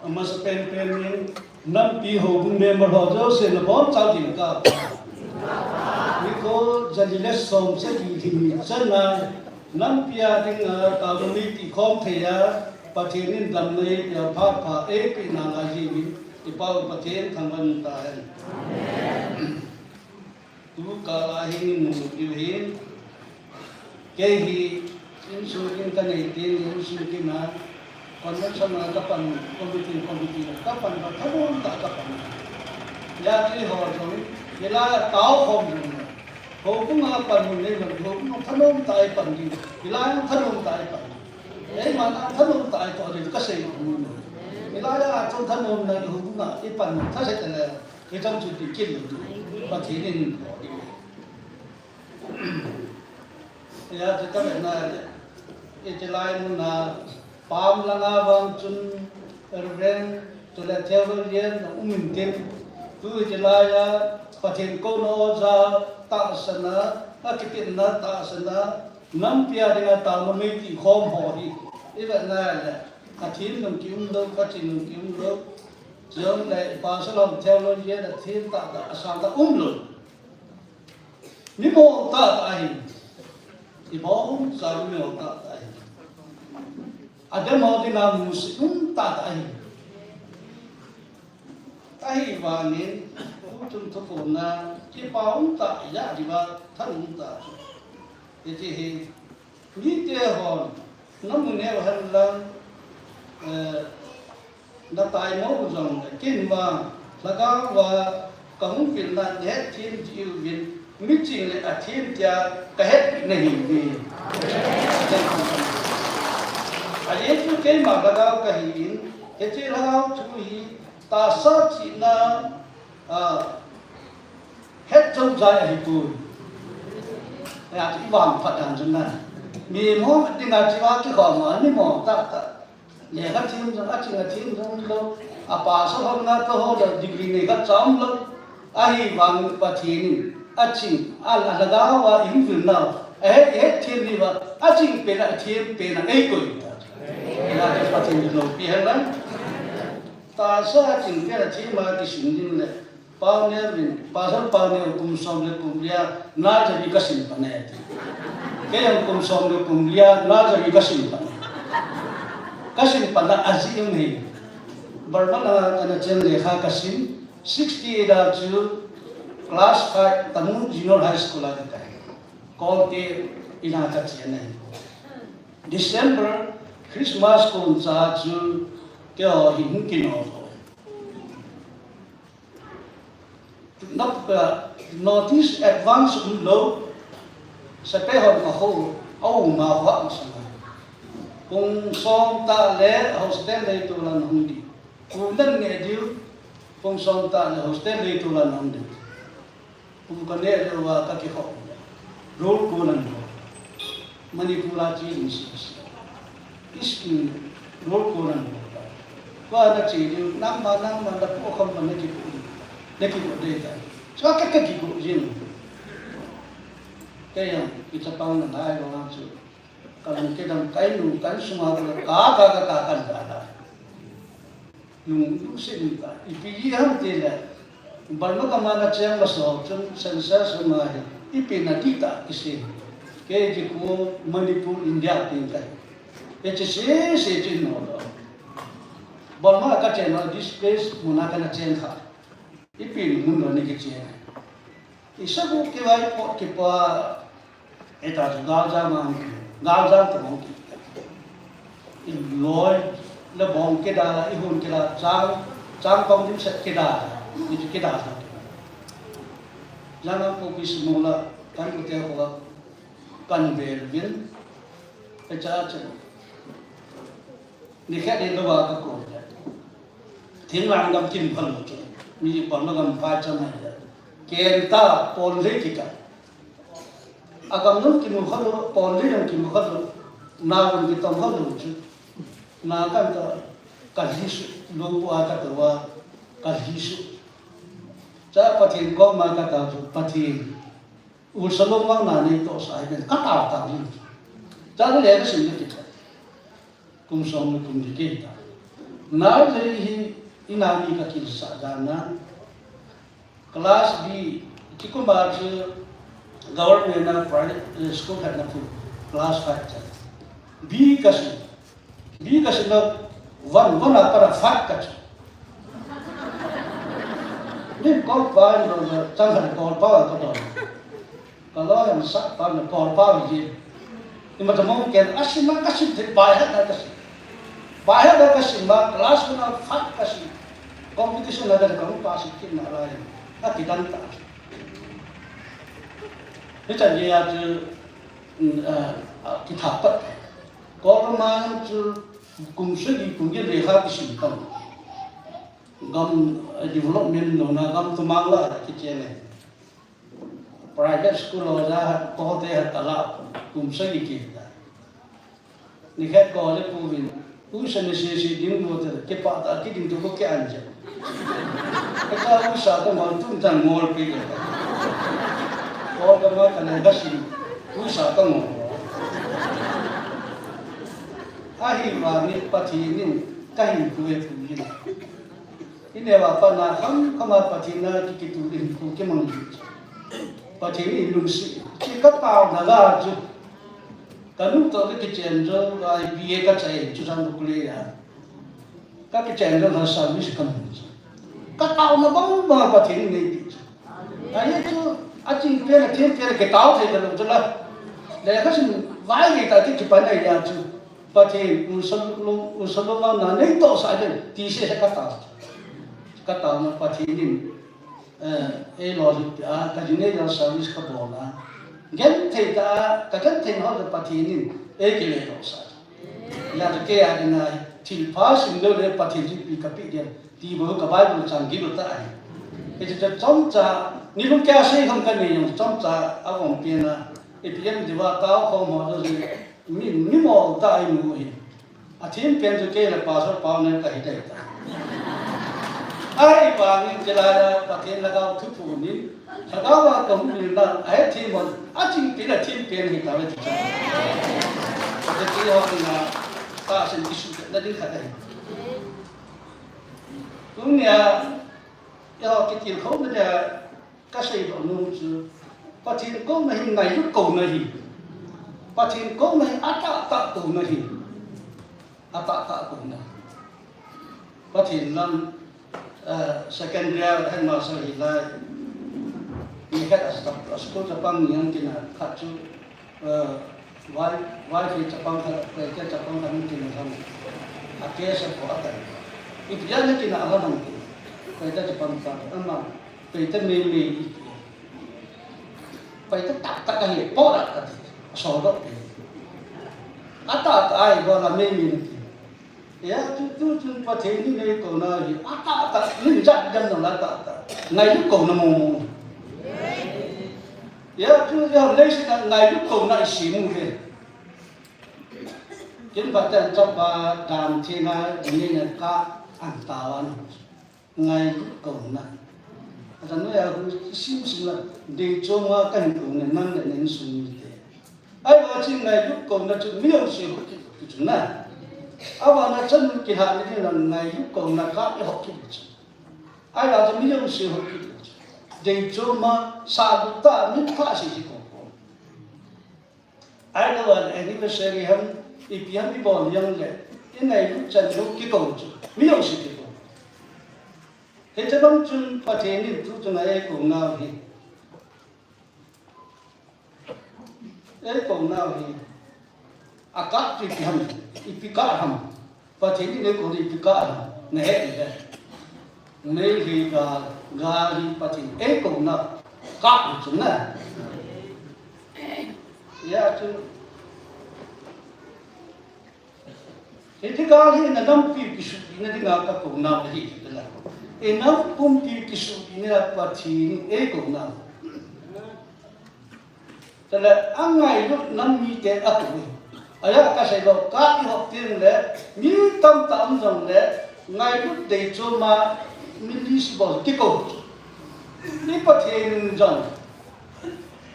Amasa penpen in nampi houbung member ho jouse nabonchauva ding ka. Nikho jani le som sagi lhinni chana nampi a dinga taona mi ti khom thei a Pathen in damna eipeh a phat pha eipeh na ngai jingin i Pa u Pathen thangvah in umhen. Tukal a hin nung diu hin. Kei hi insung kin kanei tin, insung kin a convention a kapan, committee, committee a kapan, ka thanom tah a kapan. Hijeh chun eiho jong, hilai a tao khom jong le, houbung a pan mun nei man, houbung a thanom tah a pan ding, hilai a thanom tah a pan. Eiman a thanom tah a toh ding kasei nom. Hilai a chun thanom na houbung a ipan tha se le, hichang chu ti kin lo tu. Pathen in bol ding. Hijeh chun ka vetna le, hiche lai mun a pam langa vang chun Reverend chule theologian na um in tin, tu hiche lai a Pathen kouna oja tahsan a, akitepna tahsan a, nampi a dinga taona mi ti khom ho hi i vetna le, ka thim jong kium lou, ka ching jong kium lou. Chule pastor lam theologian a thim tah tah, asang tah um lou. Mi mo tah tah ahi. I bong sa mi mo tah tah ahi. Adem ho dinga musit um tah tah ahi. Ahivangin, tuchung thuphonna, kipa um tah, ijat diuva thanom tah. Hiti hi, mite hon, namu neo hen lang, eh, Natai mo u jong le, ken vang, lhagao va, kahung vilna, nahet them jiu vin, miching le athem tia, kahet pi nahi ve. Ajeh chu keima lhagao kahi in, hiche lhagao thu hi, tahsa chihna, a, het jou jai ahi poi. Hijeh chun i vangphat dan chun na. Mi mo dinga chiva kikhom a, mi mo tah tah. Lekha them jong, aching athem jong lou, apasa hon nga kaho lou, degree nei khat cha um lou. Ahivang Pathen in, aching, a, alhagao a ihung vil nau, ahet, ihet them diuva, aching pen a, athem pen a, eikoi ta. Hijeh chun Pathen in loupi hen lang. Tahsa aching pen a them a kisin ding le, Pau Neo in, Pastor Pau Neo kum som le kum li a, Nazareth kasin pan e. Kei jong kum som le kum li a, Nazareth kasin pan e. Kasin pan a ajeh um hi. Burma a kana chen lekha kasin, sixty-eight a chu class five Tamu Junior High School a kakai. Kolte in a kachen ahi. December Christmas kon cha chu keiho hi hung kino. Nap, eh, notice advance um lou, sepai hon kaho, aum a ho masang a. Pung som tah le hostel lei tolan hung ding. Pu nan nge diu, pung som tah le hostel lei tolan hung ding. Pu kaneh lou a kakikhoh. Roll call an bol. Manipur a che ding sese. Scheme roll call an bol. Tua nache diu, nangma, nangma, napu kham pa nakipu. Nakipu dei ta. Chua ka, kakipu jing. Kei jong, kichapang na ngai lou a chu. Kalung kedam kai nu, kan sunga ka, ka, ka, ka, ka, kan da da. Lung, lungset um ta. Ipi ham tile, Burma gam a na cheng masang chun census ma hi ipi na ti ta kisei. Kei kikhu Manipur, India tin ka hi. Hiche sese chu no lo. Burma ka cheng a, displaced mun a ka na cheng kha. Ipi mun lo ni kicheng. Isagu kivai pot kipa, eta chu galjam a, galjam te mong ki. I loi le bong kida, i hun kida, chang, chang kong dimset kida, i chu kida. Jana ko ki sumula, kan ko te ko kan vel vin, e cha cha. Nikhat in lou a ka kon le. Thinglhang gam kimu kha lou chu. Mi Burma gam phai cham hai le. Ken ta pon le ki ka. Agam nung kimu kha lou, pon le jong kimu kha lou. Na jong kitong kha lou chu. Na kan ta ka lhi su, lou a ka to a ka lhi su. Cha Pathen koma ka ta chu Pathen. Ursa lou mang na nei tohsa ahi ben ka tao tao in. Cha le le ka sim le ki ta. Kum som le kum li kei ta. Nursery hi ina mi ka kilsa dan a. Class B, kikum a chu government a private, eh, school khat na pu. Class five cha. B ka sim. B ka sim na one, one a para five ka sim. Ni kol pa ni lo na, chang khat kol pa ka to. Ka lo yang sa pa ni kol pa ji. Ni ma ta mong ken a sim ma ka sim te bai ha na ka sim. Bai ha na ka sim ma class na five ka sim. Competition na ka ka pa sim kin na lai. A ki dan ta. Ni cha ni ya chu, mm, ah, ah, ki tha pat. Kol ma chu kum sagi kum ye le ha ki sim tam. Gam, eh, development lo na gam tu mang la ki che le. Private school lo ja ha ko te ha ta la kum sagi ki ta. Ni khat ko le pu vin. U sa ni si si ding lo te ke pa ta ki ding tu ko ke an je. Ka ta u sa ka ngol tum ta ngol pe ke. Ko ka ma ka le ka si. U sa ka ngol. Ahi vangin Pathen in ka hinkho e thu jin. I neo a pat na kham kham a Pathen a ki, kitu hinkho kimang jin. Pathen in lungset. Chu ka taona la chu. Ka nu toh ka kichen jou, ka B A ka chai chu san ko le ya. Ka kichen jou na service ka mu chu. Ka taona bang bang Pathen in nei pi chu. Ahi chu, a ching pen, a thim pen, kitao thei ka lou chu la. Le ka sin vai le ta ti kipan ai ya chu. Pathen, un sal lou, un sal lou na nei tohsa den, ti se se ka tao. Ka taona Pathen in, eh, ei lolhin peh a, ka jing nei service ka bol a. Genthei ta, ka genthei ho le Pathen in, ei kile tohsa. Hijeh chun kei a dinga, thilpha sim lou le Pathen chu ipi ka pe ding, ti bou ka Bible chang gil u ta ahi. Hichu chomcha, ni lung kei a sei kham ka nei jong chomcha, a um pen a, ipi em diu a tao khom ho chu, mi, mi mol ta ahi mu hi. A thim pen chu kei le Pastor Pau ne ka hi dai ta. Ahivangin chulai a Pathen lhagao thuphon in, lhagao a ka hung vil na, a hethem hon, a ching pen a thim pen hi ta ve ti chu. Ka ti ho na, tahsan kisuhsetna ding khat ahi. Tunia, eiho kitilkhouna dia, ka seidoh nom chu, Pathen kouna hi ngailut kouna ahi. Pathen kouna hi atahtah kouna ahi. Atahtah kouna. Pathen lam, eh, secondary headmaster hilai. Ni khat a, a school chapang ni ang tina khat chu, eh, vai, vai khat chapang khat, khat chapang khat ni tina khat. A case a ko a tai. Ipi a ni tina a la nang tina. Khat chapang khat, ama, khat mei mei iti. Paita tahtah ahi, poh a kati, asoldoh pi. Atahtah ahi, bol a mei mei nati. Hijeh chun tu chun Pathen in nei kouna hi, atahtah, min jat jam nang la tahtah. Ngailut kouna mong mong. Hijeh chun, hijeh leiset a ngailut kouna i sem u ve. Kin Pathen chapa dan thina, ni na ka an tawan. Ngailut kouna. Atan noi a hu sim sim la, dei chom a ka hin kouna, nang le na insung mite. Ahivang chun ngailut kouna chu mi jouse hu kit u chu na. Aban a chanu kilhahna ding a ngailut kouna kah ihop kit u chu. Ahivang chun mi jouse hop kit u chu. Deichom a, sahlut tah a, mi thah sese kou kou. Ahilou le anniversary ham, ipi ham ibol jongle, ingailut chan u kikou chu. Mi jouse kikou. Hiche bang chun Pathen in tuchung a eikou nau hi. Eikou nau hi. Akah chu ipi ham, ipi kah ham. Pathen in eikou hi ipi kah ham. Nahet le. Meitei gal, gal hi Pathen eikou nau kah chu na. Hijeh chun Hiti gal hi inam pumpi kisuhpina dinga kakou nau ahi, ti la. Inam pumpi kisuhpina Pathen in eikou nau. Ti la, angailut nam mite akou e. Aja kasei lou, kah ihop teng le, mi tamtah um jongle, ngailut deichom a, mi list bol kikou. Ni Pathen in jong.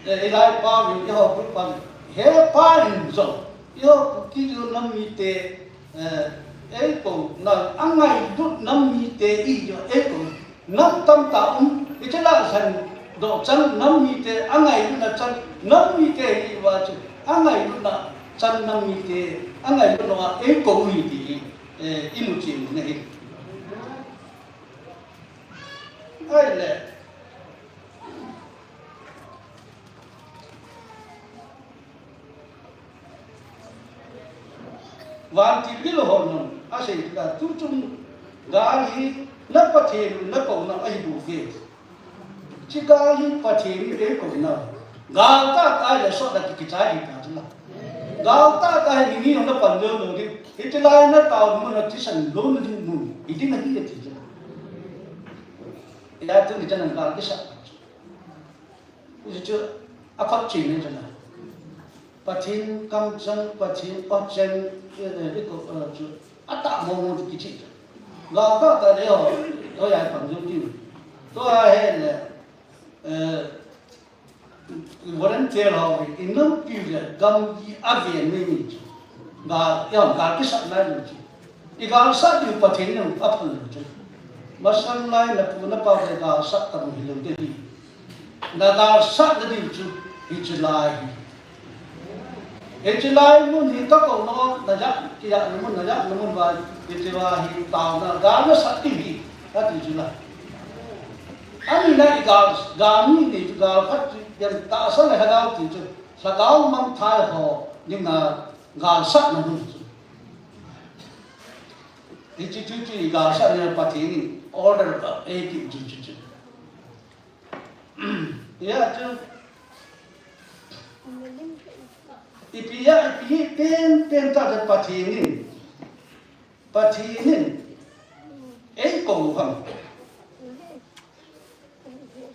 Eh, ilai pa min, iho pu pa min. He pa in jong. Iho pu ki ju nam mite, eh, eikou, na, angailut nam mite i jo eikou. Nam tamtah um, iche la san do chan nam mite, angailutna chan nam mite i va chu. Angailutna chan nam mite, angailutna eikou hi ti, eh, imu chin na hi. Ahile. Vantil gil hon asei ta tuchung gal hi na Pathen nakou nau ahi bou ve. Chi gal hi Pathen in eikou nau. Gal tah tah le sot a kikichai hi ta chula. Gal tah tah hi ni ni na pan lou lou di. Hiti lai na tao mun na thisan lou na di mun. Iti na hi ti chula. Ila tu ni chan gal kisa. Hichu, akhut china chana. Pathen kamchang, Pathen pachan, eh, eh, iko, eh, chu, atah mong mong kichi. Gal tah tah le ho, ho ya pang jong kiu. Tua hi le, eh, volunteer ho, inam piu le, gamgi aven ni ni chu. Gal, ya, gal kisat nai ni chu. I galsat diu Pathen in aphal lou chu. Masang lai na pu na pa le galsat tam hilou ding ahi. Na galsat na diu chu hiche lai hi. Hiche lai mun hi kakou nau, na ja, kiya na mun, na ja na mun va, hiche va hi tao na, gal na sat diu hi, ati chu la. Ani na i gal, gal ni ni chu gal khat chu, yan tahsa le lhagao ti chu, lhagao mangthai ho, ni na galsat na mun chu. Hichu chu chu i galsat le Pathen in order ka, eh, ki chu chu chu. Ya chu. Ipi ya, ipi pen, pen tah le Pathen in. Pathen in. Eikou ham.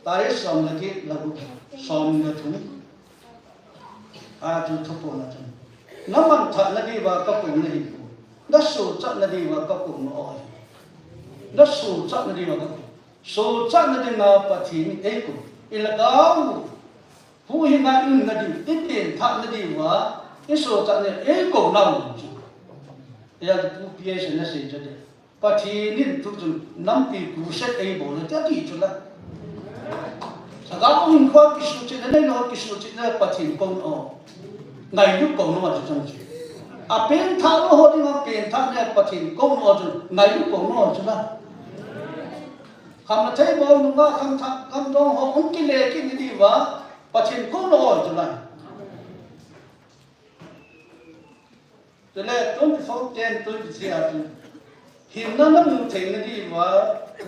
Tarik som le get, le gup, som le thum. A chu thuphon a chun. Na mangthah na diuva kakou nahi poi. Na sochat na diuva kakou nau ahi. Na sochat na diuva kakou. Sochat na dinga Pathen in eikou. I lhagao. Huhhing a i um na diu, i penthah na diuva, i sochat na eikou nau chu. Ya pu P S na sei chu de. Pathen in tuchun nampi crusade eibol e, tia ti chu la. Lhagao hinkho kisuhchetna, neilou kisuhchetna Pathen kou nau. Ngailut kou nau chu chang chu. Apenthah lou ho dinga penthah na Pathen kou nau chu, ngailut kou nau chu la. Khamthei bol nunga khamthah, khamdong ho hung kile kit na diuva, Pathen kou nau chu la. Chule twenty-four ten twenty-three a chu, hinna na mu thei na diuva,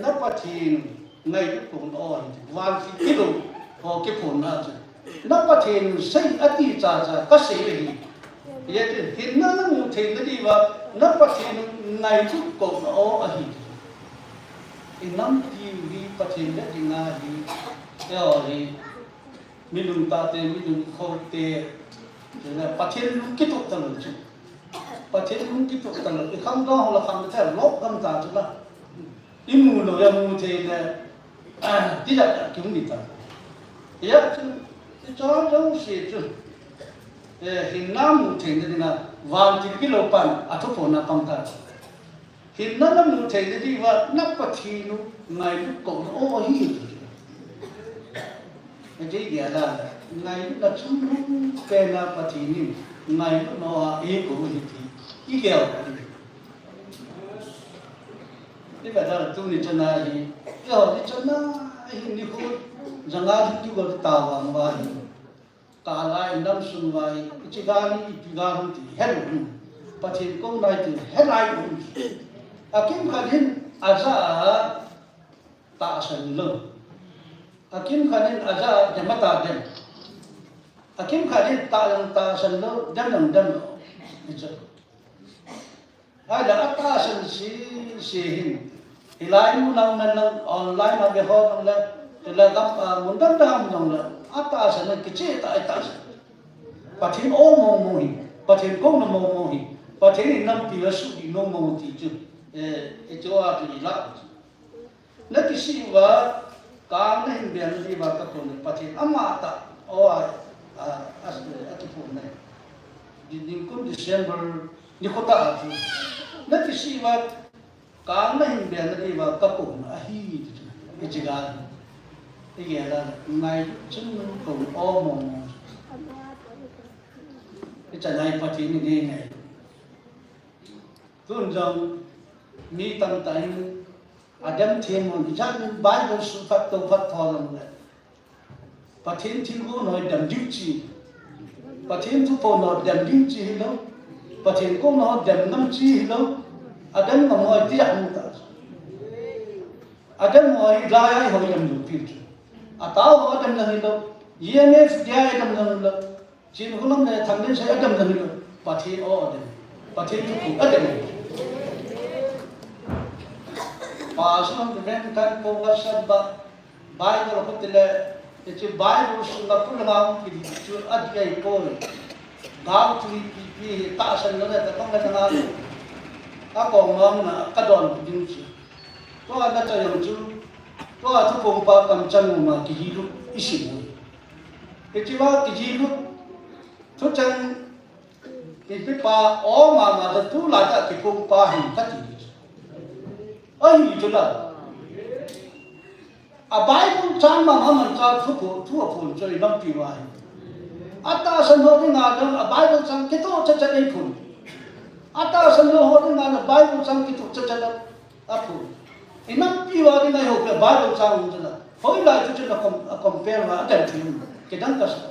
na Pathen ngailut kou nau ahi, vantil kilou ho kiphonna chu. Na Pathen sei ati cha cha kasei ahi. Hijeh chun hinna na mu thei na diuva, na Pathen ngailut kou nau ahi. I nampi hi Pathen le dinga hi, eo hi. Mi lungtah te, mi lungkho te, chule Pathen lung kitup talou chu. Pathen lung kitup talou. I khamdong ho la kham the lop gam ta chu la. I mu lou a mu thei le, ah, ti la ta kimu ni ta. Ya chu, i chon jong si chu. Eh, hinna mu thei na dinga, Vantil kilou pan athuphonna pang ta. Hinna namu theina diuva na Pathen u ngailut kouna ahi. Hiti gel a, ngailutna chungnung pena Pathen in ngailutna a eikou ahi ti igel. Ivet a tuni chana hi, eiho ni chana hi nikho janga hi kigol ta vang uva hi. Kala in lam sung uva hi, hiche gal hi ipi gal ham ti helou. Pathen kouna ti helou. Akimkhat in aja a tahsan lou. Akimkhat in aja a dem ata dem. Akimkhat in tah jong tahsan lou, dem jong dem lou. Hichu. Ahile atahsan sese hin. Hilai mun a um nang online a ve ho nang le, hilai gam, ah, mun dang dang a um nang le, atahsan a kicheh tah a itahsan. Pathen o mong mong hi, Pathen kouna mong mong hi, Pathen in nampi a sudih nom mong ti chu, eh, hichu a chu ilah. Na kisih uva, kang nahin beng nadiuva kakou na Pathen amatah, o a, a, a, akikou na. Di, nikum December, nikho tah a chu. Na kisih uva, kang nahin beng nadiuva kakou na ahi, ti chu. Hiche gal. Igel a, ngai chun kou o mong mong. Hiche ngai Pathen in ngai. Tun jong mi tamtah in adem them un, ijat in Bible sim phat to phat tho jong le. Pathen thilgon ho dem ding chi. Pathen thuphon ho dem ding chi hilou. Pathen kouna ho dem ngam chi hilou. Adem ngam ho ti jat in ta. Adem ho hi lai a eiho dem ding pi chu. Atao ho dem jong hilou. E M F D I dem jong hilou. Chin Hulam le Thanglen sei adam jong hilou, Pathen o adam. Pathen thuphon adam. Pastor Reverend kan ko WhatsApp ba, Bible ko tile, hiche Bible sunga pulanga um kiti chu adih ahi poi. Gao tui pi pi tahsan le ta kong le ta na. Ako mong na kadon ding chu. Tua na cha jong chu, tua thuphon pa kamchang ma kijilut isim u. Hiche va kijilut, thucheng kipe pa o mama ta tulai ta kiphong pa hi kati. Ahi chu la. A Bible chang mama man cha thuphon, thu aphon chu inampi uva hi. Atahsan ho dinga jong a Bible chang kitoh cha cha eiphon. Atahsan ho dinga jong Bible chang kitoh cha cha la. Aphon. Inampi uva dinga eiho pe Bible chang um chu la. Hoilai chu chu la com-, a compare uva atel thim. Kidang kasa.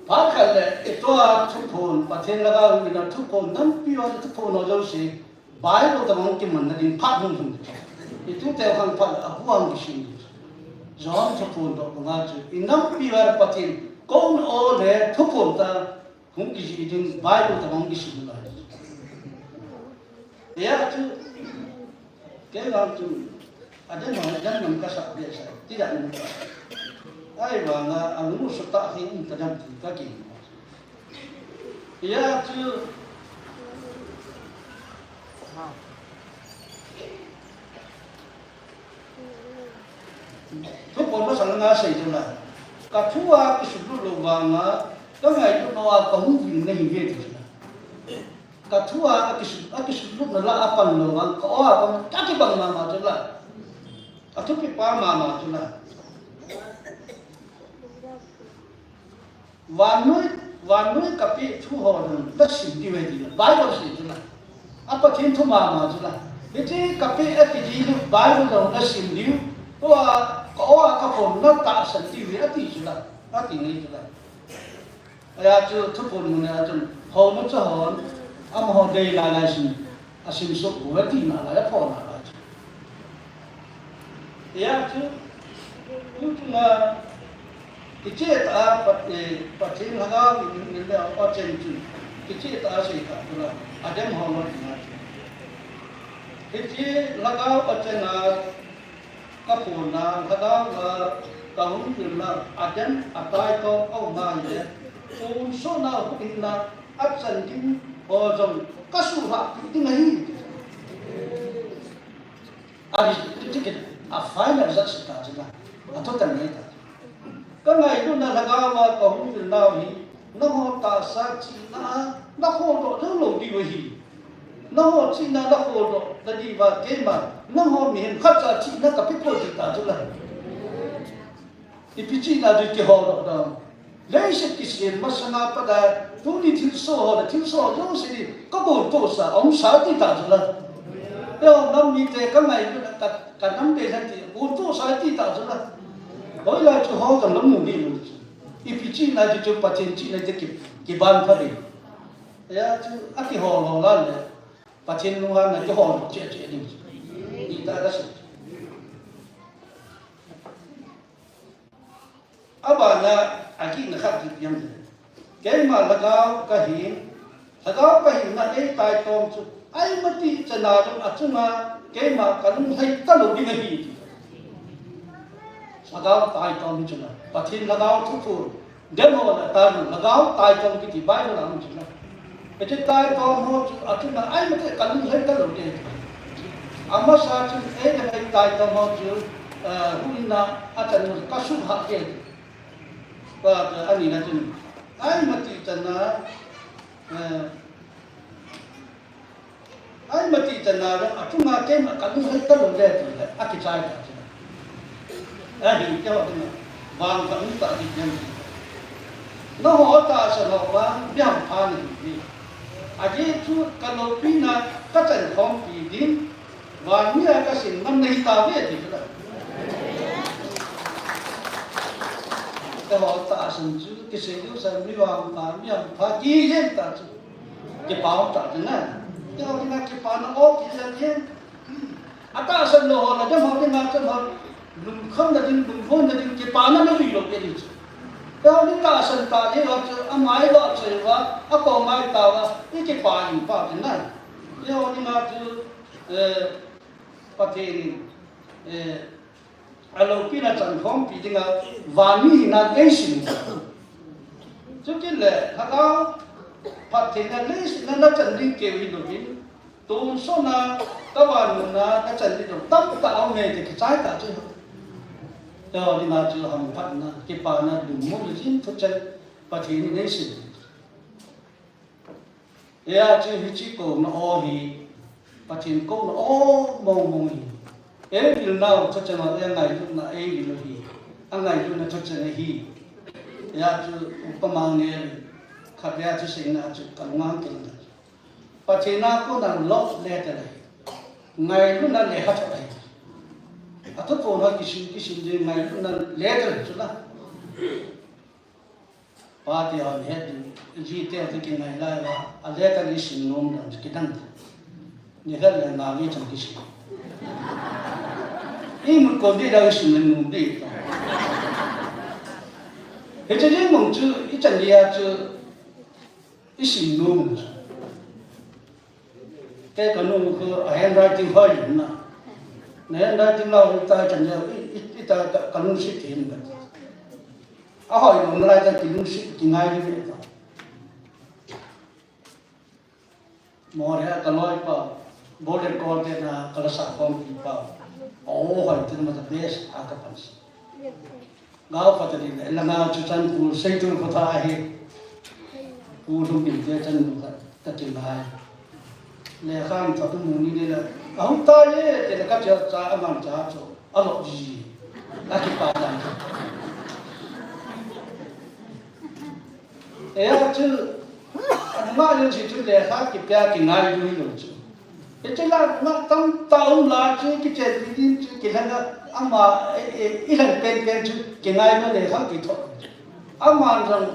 Phat khat le, itua thuphon, Pathen lhagao in a thuphon, nampi uva thuphon ho jouse, Bible tobang kimanna ding phat hung hung. Itute khang phat, abu hung kisim. John thuphon toh banga chu, inampi uva Pathen, kouna o le thuphon ta, hung kijih ding Bible tobang hung kisim lai. Hijeh a chu, kei vang chu, adem ho, adem nam kasah behseh, ti dan nam kasah. Ahivanga, alung u sutah hi um tadem ti kaki. Hijeh a chu, thuphon masang nga sei chu la. Ka thu a kisuglut lou vanga, ka ngailut lou a ka hung vil nahi ve ti chu la. Ka thu a, a kisu-, a kisuglut na la a pan lou vang, ka o a pan, ka kibang mama chu la. A thupi pa mama chu la. Vannoi, vannoi kapeh thu ho jong nasim diu ahi ti la, Bible sei chu la. A Pathen thu mama chu la. Hiche kapeh a kijilut Bible jong nasim diu. Tua ka o a kaphon natahsan diu ahi ati chu la. Ati ngai chu la. Hijeh a chu thuphon mun a chun houna cha hon amaho dei lai lai sim. Asim soh bou atina lai, aphona lai chu. Hijeh a chu, tuchunga, kicheh tah a Pat-, eh, Pathen lhagao in, in le a chen chu, kicheh tah a sei tah chu la, adem ho ma tina chu. Hiche lhagao a chen a, kaphonna, lhagao a, kahung vilna, adem, atai toh, aum a le, tonsot na, huhhingna, achan ding ho jong, kasuhlhah pi ding ahi. Ahi, ticket, a final result se ta chu la. Athu tan nei ta. Ka ngailutna lhagao a kahung vil nau hi, Nangho tahsa chihna, naholdoh lou lou diu ahi. Nangho chihna naholdoh nadiuva keima, nangho mihem khatcha chihna kapeh poi ti ta chu la. Ipi chihna ding kiholdoh dam. Leiset kisem masanga pat a, tuni thilsoh ho le thilsoh jouse hi kagontohsa, aumsa ti ta chu la. Eiho nam mite kangailutna, ka, kanam dei lha ti, gontohsa ti ta chu la. Hoilai chu ho kamu ding. Ipi chihna ding chu Pathen chihna ding ki, kiban pha ding. Hijeh chun akihol hol a le, Pathen lunghanna kihol cheh cheh ding. Hiti kasei. Abana, agihna khat chu ipi ham. Keima lhagao kahin, lhagao kahinna eitaitom chu, aimati chana jong achunga keima kalunglhai talou ding ahi ti. Lhagao taitom hi chu la, Pathen lhagao thuphon, dem ho la taitom, lhagao taitom kiti Bible a um chu la. Hiche taitom ho chu achunga aimati kalunglhai talou ding. Amasa chu, eh, eitaitom ho chu, eh, hunna achan kasuhhah e. Tua chu anina chun, aimati chana, eh, aimati chana jong achunga keima kalunglhai talou ding ti la, akichai ta chu. Ahi, keiho dinga vangphat um tah ding ahi. Nangho tahsan ho vang, mi hampha nahi uve. Ajeh chu kaloupina kachan khompi ding, van mi a kasim ngam nahi tauve ti chu la. Keiho tahsan chu, kisei diu sa mi vangpha, mi hampha, kijen ta chu. Kipa um tah chu na. Keiho dinga kipana o kijen jen. Atahsan lou ho, nadem ho dinga chun ho, lungkhamna ding, lungboina ding, kipana nalui lou ding chu. Keiho ding tahsan tah ding ho chu, amai lou chai uva, akom mai tauva, ikipa in pa ding na. Keiho dinga chu, eh, Pathen in, eh, aloupina chan khompi dinga, van mi hina eisim. Chukit le, lhagao phattheina leiset a nachan ding keu hilouvin, tonsot a, kavannunna kachan ding jong tamtah aume ti kichai ta chu. Keiho dinga chu hamphatna, kipana, lungmonna jin thucheng Pathen in eisim. Hijeh chun hiche kouna o hi, Pathen kouna o mong mong hi. Eihil nau thucheng a, eingailutna eihil u hi. Angailutna thucheng ahi. Hijeh chun upama ngen, khatvei a thuseina chu kalunga keng. Pathen a kona love letter ahi. Ngailutna lekhathot ahi. Athuphon a kisim, kisim ding ngailutna letter chu la. Pate hon het ding, jite hon kingai lai uva, a letter isim nom dan kidang. Nikhat le nga nge chan kisim. Imut kon ding dan isim le nom ding. Hiche jeng mong chu, ichan dia chu, isim nom chu. Kei kanu khu a handwriting hoi lou na. Na handwriting la hoi ta chan le, i, i, ita ka, kalungset them na. Ahoi lou nalai ta kilungset, kingailutna. Moreh a kaloipa, Golden Corral te na kalasa khompi pa. O hoi tin ma the best a kapan si. Gao phatah in, langa chu chan pu seitu phatah ahi. Pu lhum in te chan nu ka, ka ti lai. Lekha in thot mu ni le la. Ahung ta ye, te la ka cha cha aman cha chu. Alo ji. Akipa dan. Eia chu, anunga jong chu lekha kipia kingailu lou chu. Hiche la, na tamtah um la chu, kichen ding chu, kilhanga ama, e, e, ilhang penpen chu, kingailu lekha kitho. Ama jong,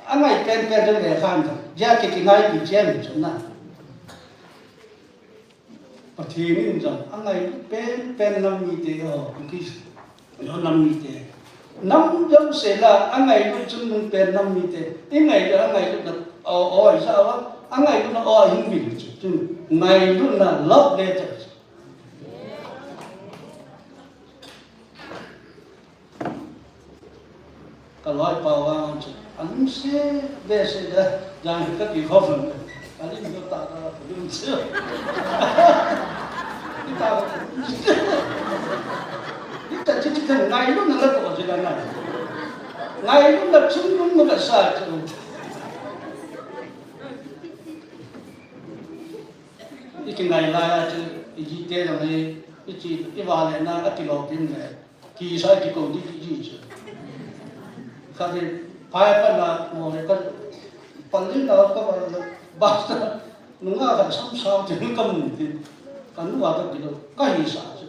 angai penpen chu lekha jong. Jia ki, kingaipi chen chu na. Pathen in jong, angailut penpen nam mite, o, Kuki, o, nam mite. Nam jouse la, angailut chungnung pen nam mite. Ingailut, angailutna, o, o, ijat a, angailutna, o, ahung vil chu. Chun, ngailutna, love letter. Ka loipa vang chu, alungset behseh le, jang hi ka ti khom lou. Alim jo ta ta, alungset. Ita, ita chi chi kan ngailutna la toh jila na. Ngailutna chungnung ma kasa chu. kingai lai a chu, i jite jong hi, i chi, i vale na, a kilo pin le, ki sa ki ko di ki ji chu. Kha de, pai pa na, mo le ka, pali na ka ba, ba sa, nunga ka sam sa, ti ka mun ti, ka nu a ka kilo, ka hi sa chu.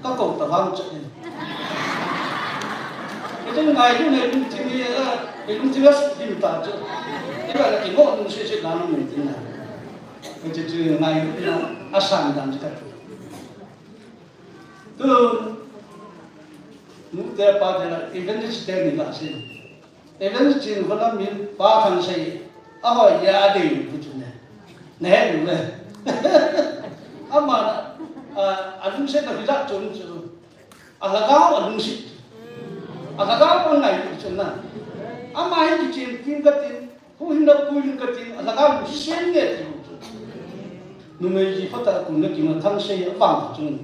Ka ko ta vang chu. Ka ngai lu ne lu ti mi, e lu ti la dim ta chu. Ti ba la ki mo nu se se la no mun ti na. Ka chu chu ngai lu na, a san dan chu ka tu. Tu, nu te pa te la, evangelist te ni la sin. Evangelist chin kholam min pa thang sei, a hoi ya a dei bu chu ne. Ne he lu le. Ama, a, a lungset na hila chun chu. A lhagao a lungset. A lhagao a ngai bu chu na. Ama hi ki chin kin ka tin. Hu hin na pu hin ka tin, a lhagao nu sisen ne ti. Numei ji pha ta kun na ki ma thang sei a vang chung.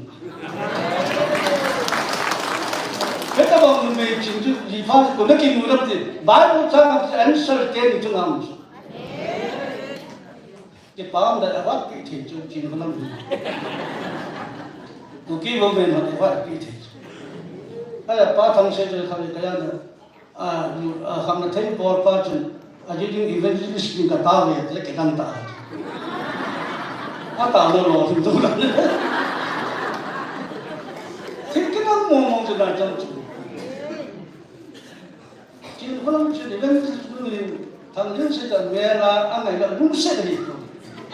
Heta ba numei chin ju ji pha kun na ki nu lam ti. Bible chang a answer te ni chung am. Ki pam da a vat pi thi chu chin ko lam. Kuki women ha vat pi thi. Aya pa thang sei ju kha ka ya na. A, a, kham na thei bol pa chun, a ji ding evangelist ding ka ta ve, le ke dang ta. A ta lo lo, tu la. Thil ke dang mo mo chu na chang chu. Chin kholam chu evangelist nu ni, thang lin se ta me la, a ngai la lung se ni.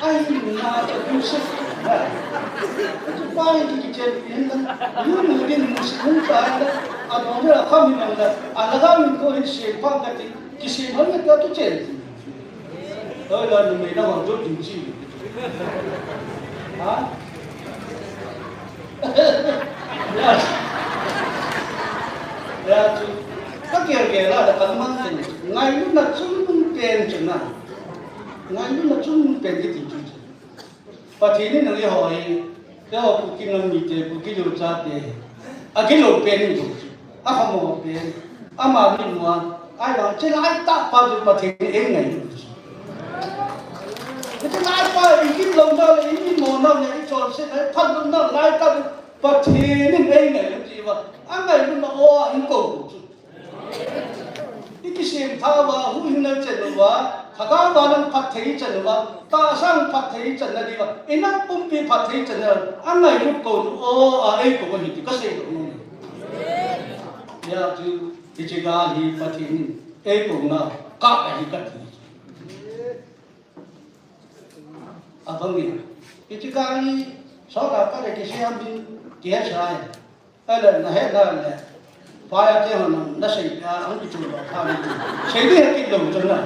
Ai, na, ka tu se. Na. Tu pa ni ki chen in na. Lu mu din mu si mu ta na. A dong la kha mi nang na. A la ga mi ko hi se pa ka ti. Ki se ma ni ka tu chen. Oi la nu me na wa tu din chi. Ha? Ya. Ya tu. Ka ke ke la da kan man tin. Ngai lu na chun pen chun na. Ngailutna chungnung pen kiti chu. Pathen in eiho hi, eiho Kuki nam mite, Kuki lou chate, agilou pen in chu. Akhamo pen, ama mitmu a, ahivang chulai tah pa chu Pathen in eingailu chu. Chulai pa i gilou nau le, i mitmo nau le, i chonset le, i phatlouna lai tah chu Pathen in eingailu chu, angailutna o a inkou chu. I kisem tha uva, huhhingna chan uva, thagau vannoi phatthei chan uva, tahsa phatthei channa diuva, i nam pumpi phatthei channa, angailut kou nu, o, a, eikou ahi ti kasei lou nu. Hijeh chun, hiche gal hi Pathen in eikou na, ka ahi kati. Abang in. Hiche gal hi, sot a kale kisei ham tin, kisei. Ahile, nahet nale, pa ya te hon, nasei, a, ang kichun lo, pa ni. Sei ding hekit lou chun na.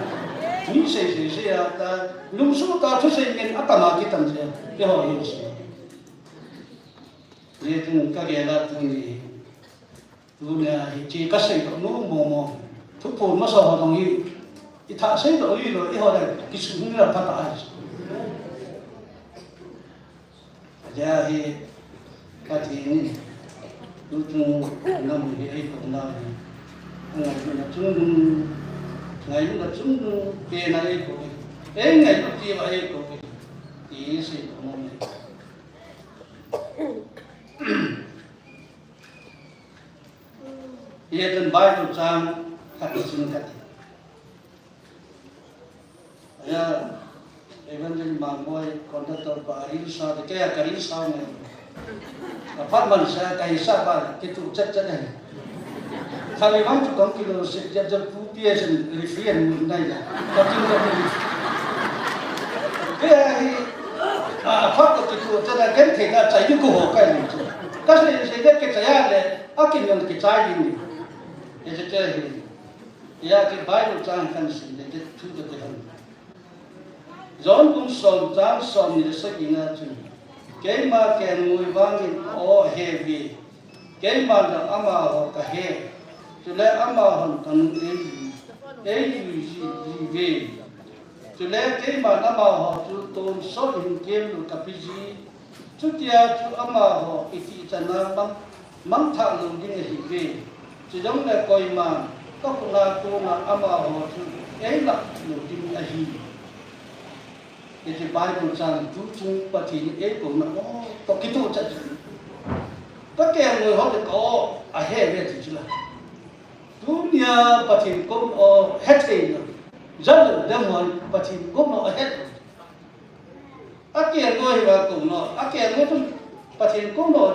Mi sei, sei, sei a, ta, lungsuh ta, thusei ngen, atam a kitam sei, keiho hi sei. Hijeh chun kagel a tuni, tunia hiche kasei lou nom mong mong. Thuphon masa ho dong hi, i thah sei lou hi lou, eiho le, kisuhung la phatah ahi. Ajeh hi, Pathen in, tuchung nam hi eikou nau hi, ngailutna chungnung, ngailutna chungnung, pen a eikou, eingailut diuva eikou, ti sei lou nom e. Hijeh chun Bible chang khat kasim kate. Aya, Evangelist Mangboi, conductor pa, ril sa, ti kei a karil sa nge. Aphat man sa, kahi sa pa, kituh chet chet e. Khatvei vang chu kahung kilou se, jep jep pu P S in referee mun nai la. Ka kin ka ni. Kei a hi, a, aphat ka kituh chet a, ken thei ka chai ni ko ho kai ni chu. Kasei sei de kei chai a le, akin nang kei chai ni. Ye che che hi. Ya ki Bible chang kasim de, de thu de de han. John bung som chang somni le sagi na chun, keima kelngoi vangin aw ahe uve, keiman jong amaho kahe, chule amahon kanung eijui, eijui ji, ji uve. Chule keiman amaho chu tonsot hin kemlou kape ji, chutia chu amaho itihchan a mang, mangthah lou ding ahiuve. Chujongle koiman kakhut a kona amaho chu eilah lou ding ahi. Hiche Bible chang tu chung Pathen in eikouna o toh kitoh chat chu. Ka kelngoi ho le ka o ahe ve ti chu la. Tunia Pathen kouna o hethei lou. Jan lou dem ho Pathen kouna o ahe lou. Akelngoi hi va kouna, akelngoi chun Pathen kouna o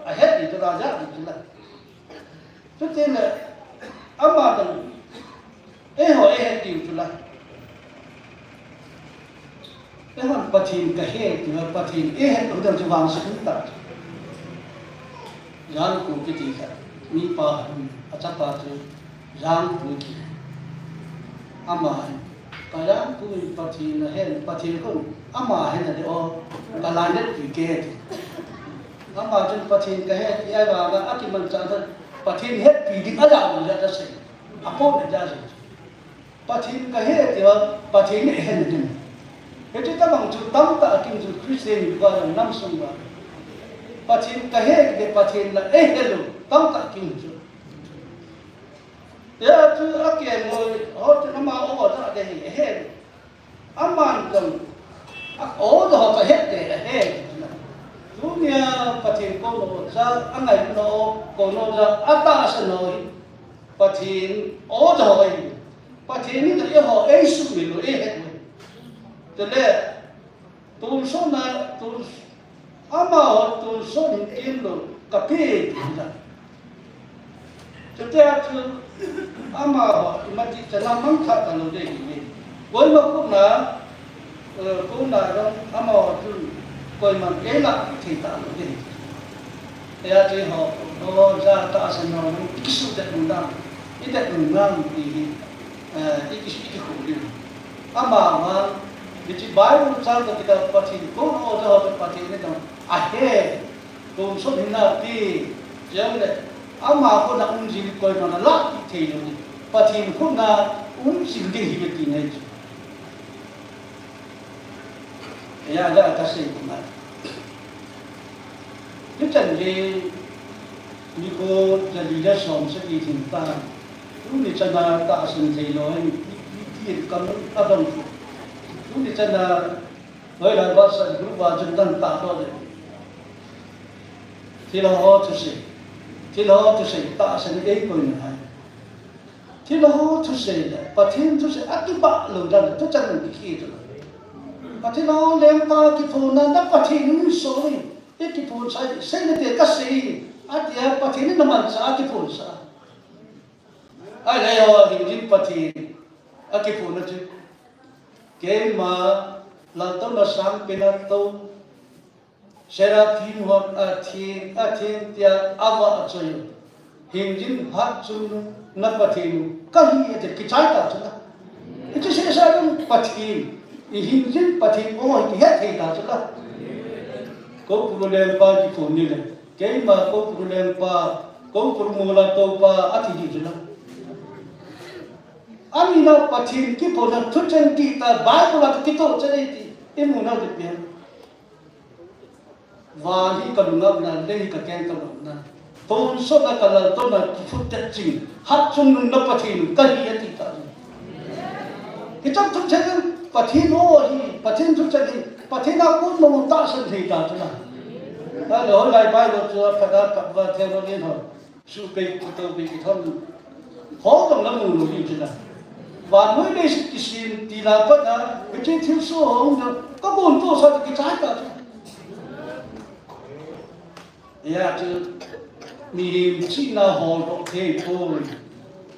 ahe ti chu la ja ti chu la. Chuti le, ama dang, eiho eihet diu chu la. Eihon Pathen kahe tiu, Pathen eihet lou dang chu vangset um ta. Jangpu kiti khat, mipa, achapa chu Jangpu kiti. Ama hin, ka Jangpu in Pathen ahen, Pathen khun ama hen ati o, ka lainatpi kei ti. Ama chun Pathen kahe ti ahivanga, akimanchah a, Pathen hetpi ding aja lou ja ta sei. Apot le ja sei. Pathen kahe tia, Pathen in eihen ding. Hiche tabang chu tamtah aking chu Christian uva jong namsung uva. Pathen kahe kiti Pathen la eihe lou, tamtah aking chu. Hia chu akelngoi ho chu ama o ja de hi, eihe lou. Aman jong, a o ja ho chu ahe de, eihe. Tunia Pathen kouna o ja, angailutna o, kouna o ja, atahsan o hi. Pathen o ja ho ahi. Pathen in eiho eisuhmil u, eihet u. Chule, tonsot na, ton, amaho tonsot hin kin lou, kape ti ta. Chutia chu, amaho, imati chana mangthah talou ding ahi. Koima kouna, eh, kouna jong, amaho chu, koiman eilah thei talou ding ahi. Hia chu ho, ho ja tahsan ho, ikisuh det nung dam, idet nung dam ti hi, eh, iki, ikikhol diu. Amavang, hiche Bible chang toh kita Pathen kouna o ja ho chu Pathen in jong ahe, tonsot hin ape, chule, ama khut a um jing koiman alah thei lou ding. Pathen khut a um jing ding ahi ti ngai chu. Hia ga kasei kuma. Tuchan gei, nikho jali le som sagi lhing tan. Tuni chana tahsan thei lou, mi, mi, mi, kam adong. Tuni chana, hoilai ba sa, group ba jun dan ta lou le. Thilha ho thusei. Thilha ho thusei, tahsan eikoi nalai. Thilha ho thusei le, Pathen thusei, akibah lou dan, tuchan kikhel chu. Pathen ho lengpa kiphonna, na Pathen in soi, ikiphonsah, seina te kasei, atia Pathen in namanchah a kiphonsah. Ahile eiho hingjing Pathen, akiphonna chu. Keima, laltouna sangpen a tou, Seraphim hon atheng, atheng tia avah choi u. Hingjing hatchungnung na Pathen u kahi ati kichai ta chu la. Hiche sesa jong Pathen, ihingjing Pathen o hi kihet thei ta chu la. Koupuru lengpa kiphon ni le. Keima Koupuru lengpa, Koupuru mol a toupa ati di chu la. Ani na Pathen kiphonna thuchan ti ta Bible a kitoh chan e ti. Imu nau ti pen. Van hi ka lungapna, lei hi ka keng ka lopna. Tonsot a ka laltouna kiphut det ching. Hatchungnung na Pathen kahi ati ta. Hicheng thuchan Pathen o hi, Pathen thuchan hi, Pathen a kon mo tahsan thei ta chu la. Ahile hoilai Bible chu a phat a kap va theologian ho. Suhpei, putopei kithon. Ho jong la mu lou ding chu la. Vannoi leiset kisem ti la pat a, hiche thilsoh ho jong, ka gontohsa kichai ta chu. Hia chu, mihem chihna holdoh thei poi.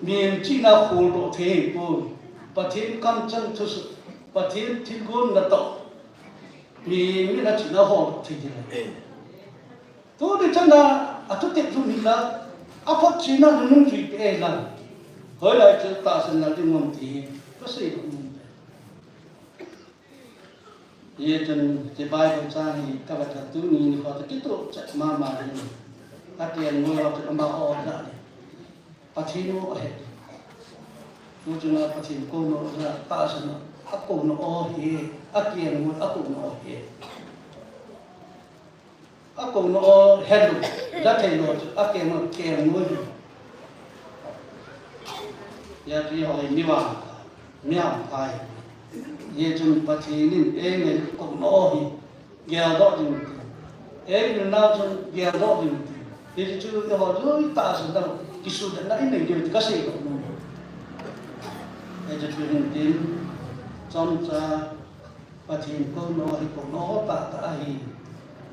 Mihem chihna holdoh thei poi. Pathen kamchang thusoh, Pathen thilgon natoh. Mihem in achihna holdoh thei ding. Tuni chana, athutet lhum hi la, aphotchetna nunung jui peh e la. Hoilai chu tahsan lal ding um ti hi, kasei lou um. Hichun, hiche Bible chang hi, ka vet a tuni nikho toh kitoh chet mama hi. Akelngoi ho chu ama o ja le. Pathen o ahe. Tuchunga Pathen kouna o ja, tahsan a, akouna o hi, akelngoi, akouna o hi. Akouna o helou, ja theilou chu, akelngoi, kelngoi. Hia chu ho hi mi vangpha, mi vangpha hi. Hichun Pathen in eingailut kou nau hi geldoh ding ti. Eingailut nau chun geldoh ding ti. Hichu eiho jouse tahsan dang kisudetna inei diu ti kasei lou nom. Hichu tuhin tin chomcha Pathen kou nau hi kou nau tahtah ahi.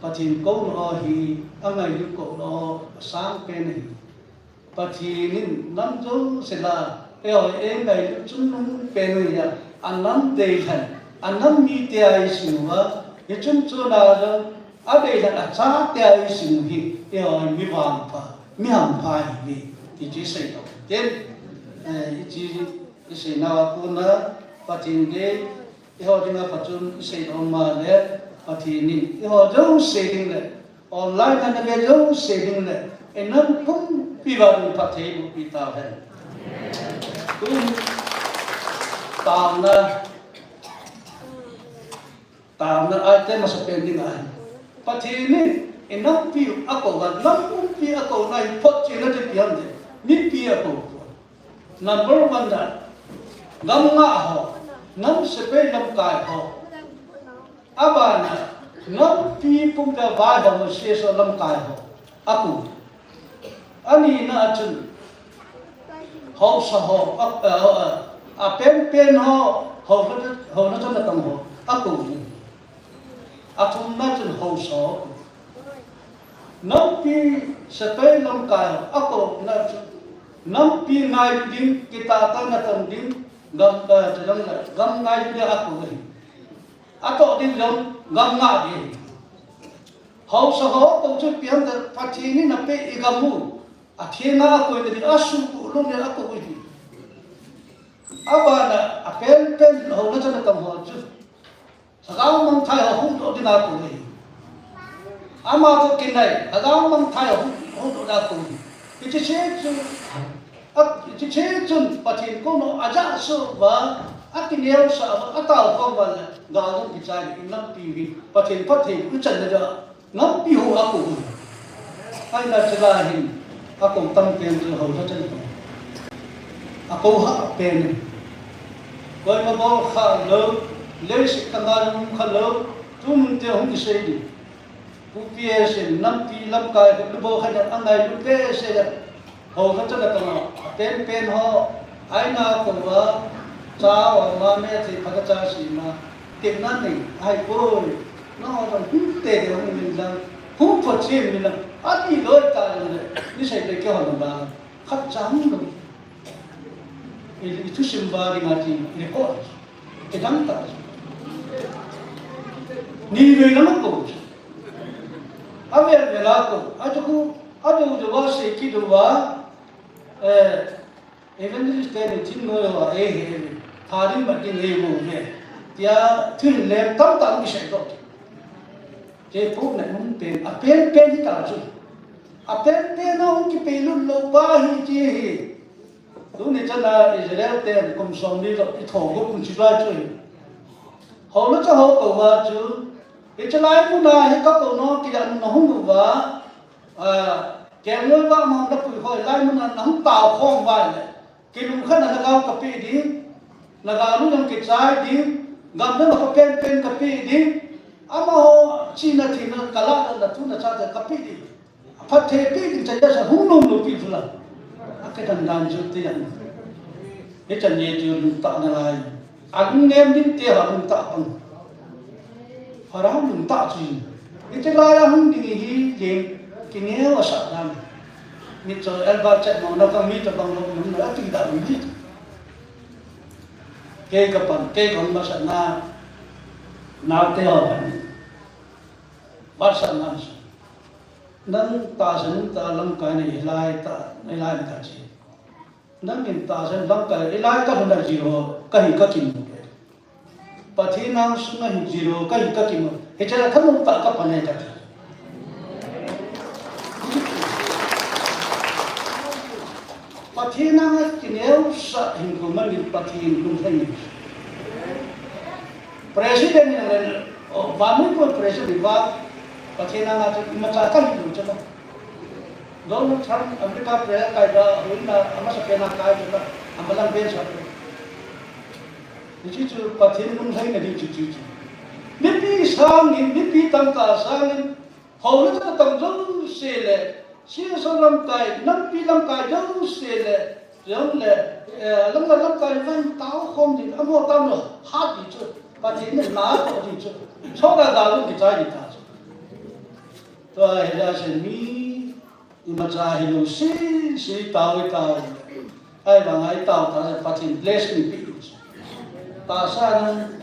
Pathen kou nau hi angailut kou nau asang pen ahi. Pathen in nam jouse lah a, eiho eingailut chungnung pen u ahi a, anam deilhen, anam mite a eisem uva, hichun chuna jong adeilhen achate a eisem u hi, eiho mi vangpha, mi hampha ahiuve, ti chu isei lou. Tin, eh, hiche isei nau a kona, Pathen dei, eiho dinga phachom isei lou ma le, Pathen in eiho jouse ding le, online a nave jouse ding le, inam pumpi uva ding phattheiboh pi tauhen. Tun, taona, taona item masapen ding ahi. Pathen in inampi akou uva, nam pumpi akouna hi photchetna ding ipi ham tile, mipi akou. Number one na, gamngah ho, nam sepai lamkai ho. Abana, nampi pumpi a vaihom ho, C S O lamkai ho akou. Anina a chun, haosa ho, a, a, a, apenpen ho, ho, houna chana tang ho akou. Athumna chun haosa ho. Nampi sepai lamkai ho akouna chun, nampi ngailu ding, kitah tah a natong ding, gam, eh, chuleh gam ngailu ding akou ahi. Atoh ding jong gamngah ding ahi. Haosa ho akou chu ipi ham tile Pathen in apeh igam u athenga akouna ding, asuhboh lou ding akou ahi. Abana apenpen houna chana tang ho chu lhagao mangthai ho huhdoh dinga akou ahi. Ama toh kinai, lhagao mangthai ho huhdoh dinga akou ahi. Hiche cheh chun, a, hiche cheh chun Pathen kou nau ajah soh uva, akineosah uva, ataokhom uva le, gal jong kichai le, inampi hi Pathen phattheiboh ichanna dia nampi ho akou u. Ahina chulai hin akou tampen chu haosa chan akou. Akou hahpen. Koima bolkhah lou, leiset khanga um khalou, tumun te hung kisei ding. Pu P S in nampi lamkai ho, lu bol khat a ngailu behseh a. Haosa chana tang a, apenpen ho, aina kou uva, cha o ma me thei pha kacha sima, tepna nei, ahipoi, nangho jong hung tete hung min lang, hung photchet min lang, ani loi ta jong le, nisei le keiho jong ba, khatcha hung lou. I, i thusim uva dinga ti, i record, i dang ta. Ni vei lang kou. Avel vel a kou, achu khu, adou dou a sei kit uva, eh, Evangelist te ni thingnoi ho a eihe uve, pha ding mat ding eimu uve, tia thuhil lem tamtah hung kisei doh. Kei pu na hung pen, apenpen hita chu. Apenpen a hung kipei lut lou pa hi ti hi. Tuni chan a Israel ten kum somni lou i thogup kum chilai chu hi. Houna cha ho kou uva chu, hiche lai muna hi kakou nau kijan na hung uva, Ah, kelngoi vahmang na puihoi lai muna nahung taokhom uva le, kilungkhatna lhagao kapeh ding, lhagao lungdam kichai ding, gamdang a phapen pen kapeh ding, amaho chihna thina kalah dan na thu na cha te kapeh ding. Phatthei peh ding cha sa hung lum lum pi thula. Akidan dan chu ti dan. Hichan hi chu lungtah nalai. Alungnem ding te ho lungtah pang. Phara lungtah chu. Hiche lai a hung ding hi jeng kineo asah dan. Mi chu elba chet mo na ka mi chu bang lou nom na ti da mi. Kei kapan, kei kong masatna. Naote ho pan. Masatna. Nang tahsan ta lamkai nei hilai ta, nei lai ta chi. Nangin tahsan lamkai, hilai kalhun a zero, kahi kakimu. Pathen nang sunga hin zero, kahi kakimu. Hiche la thanom tah a kapan e kati. Pathen nang a kineosah hinkho manin Pathen lungthim. President in le, oh, vannoi kon president va, Pathen nang a chu imacha kahi lou chu la. Donald Trump, America president kai da, huina, amasapen a kai chu la, amalam ben sa. Hiche chu Pathen lunglhaina ding chu chu chu. Mipi sangin, mipi tamtah sangin, houna chan a tong jouse le, C S O lamkai, nampi lamkai jouse le, jong le, eh, lam, lam, lamkai van tao khom ding, amaho tam lo, hat ding chu, Pathen in na toh ding chu. Chonga da lung kichai ding ta chu. Tua hi da se mi, imacha hilou sese tao, tao. Ahivanga i tao tah le Pathen blessing pe. Tahsa nang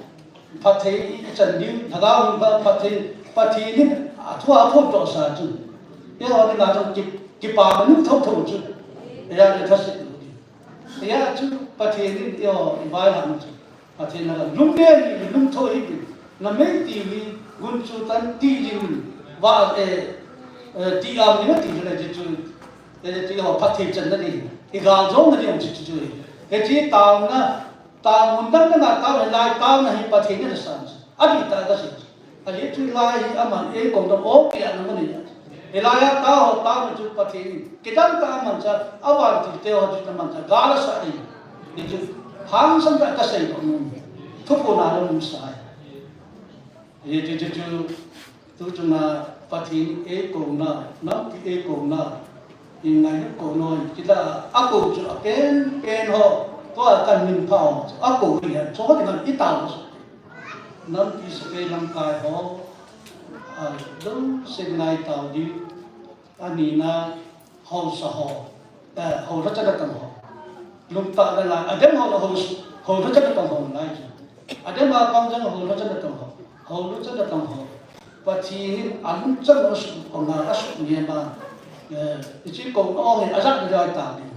phatthei i chan diu, lhagao hung pha phatthei, Pathen in athua aphondoh sa chu. Eiho dinga jong ki, kipana um thotho chu. Eia le thase lou ding. Eia chu Pathen in eiho i vaiham chu. Pathen a lungnei hi, lungtho hi, na mei ti hi, gunchu tan ti jing, va, eh, eh, ti am ni na ti le ti chu, eh, ti ho phatthei channa ding, i gal jong na ding chu chu chu. Hiche taona, tamun dang na tao, hilai taona hi Pathen in asan. Adih tah a kasei. Ajeh chu hilai hi aman eikou dong o kei a na mani. Hilai a tao ho taona chu Pathen in. Kidang tah a aman cha, avantil te ho chu aman cha, gal asah ding. Hichu, hangsan tah a kasei bang nom. Thuphon a lung um sai. Hichu chu chu, tu chunga Pathen in eikouna, nampi eikouna, i ngailut kou noi, kita akou chu apen, pen ho, tua kan min pha ho, akou hi a, chu ho ding a i tao. Nampi sepai lamkai ho, a, lungset ngai tao diu, anina haosa ho, eh, haosa chan a tong ho. Lungtah le ngai, adem ho le haosa, haosa chan a tong ho ngai chu. Adem a pang chan haosa chan a tong ho. Haosa chan a tong ho. Pathen in alungchang a suh, anga a suh nge ma. Eh, hiche kou ho hi ajat le jai ta ding.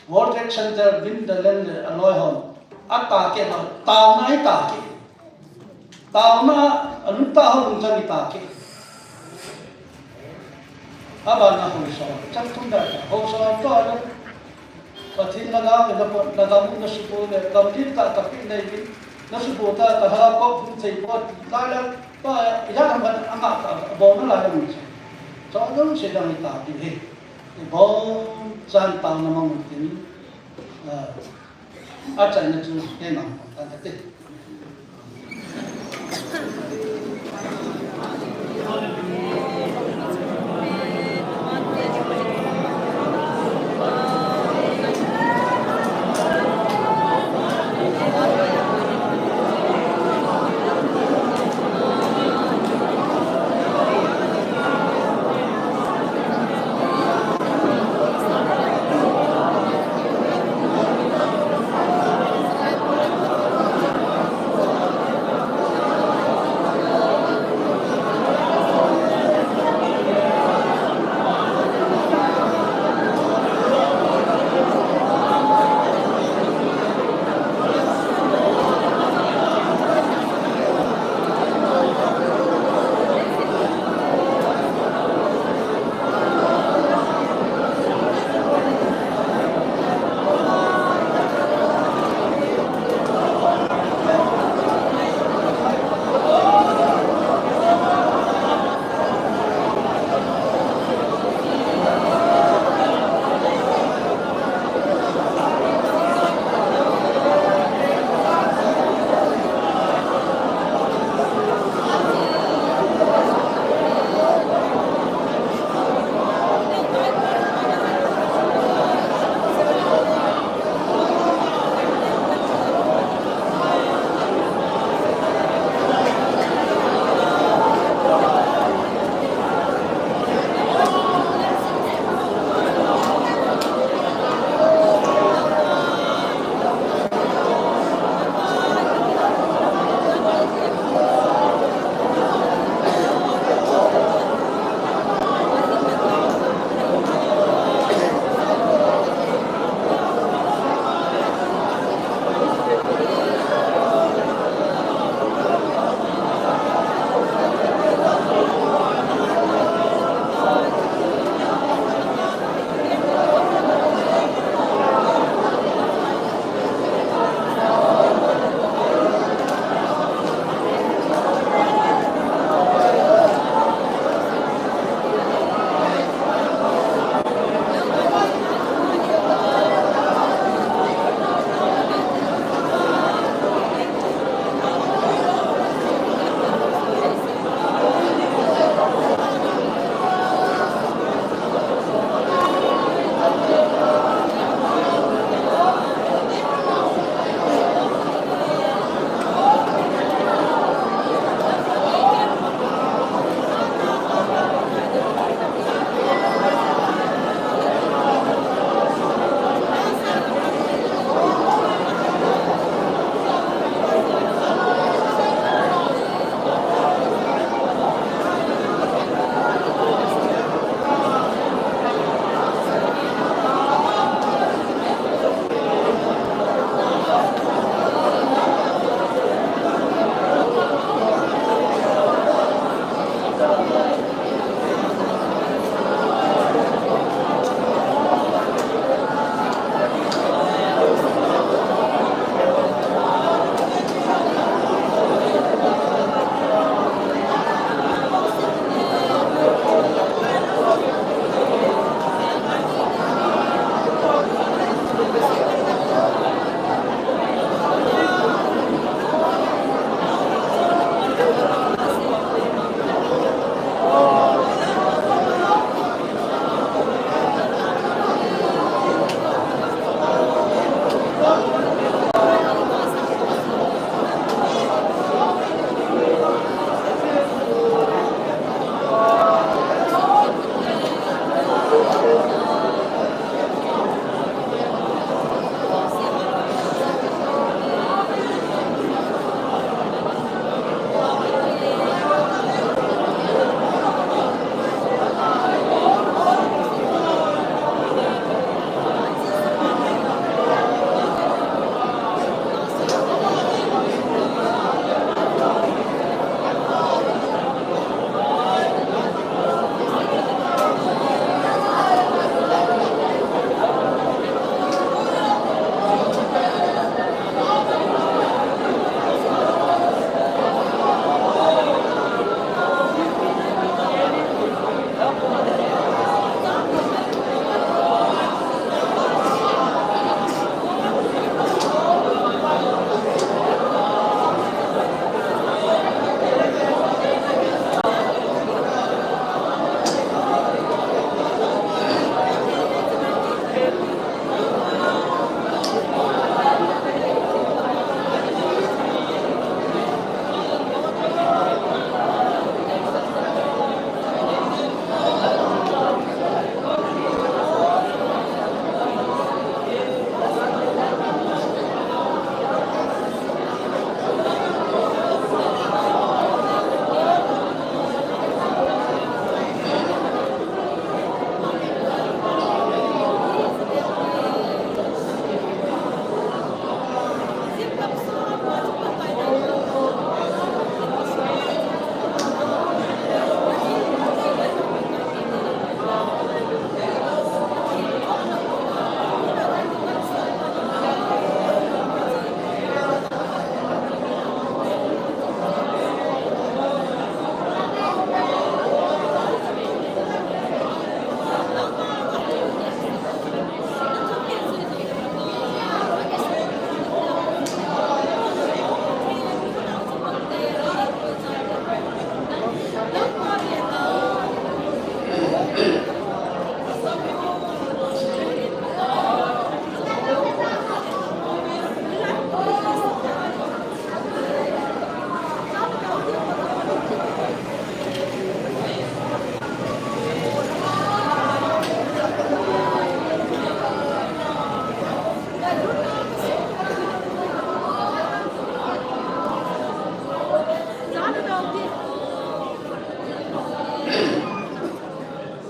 World Trade Center, Bin Laden le aloi hon. Atahkeh ma, taona itahkeh. Taona, alungtah ho lungchang itahkeh. Abana haosa, chang thum da, haosa to le. Pathen lhagao le, na po, lhagao na supo le, gam din tah tah pi nei bin, na supo tah tah lhagao ko hung thei po, lai lai, pa, ya lam ban, ama ta, bol na lai lam. Chang thum se dang itahkeh he. Ibon chan taona mang tin, ah, achaina chu kei mang tan te.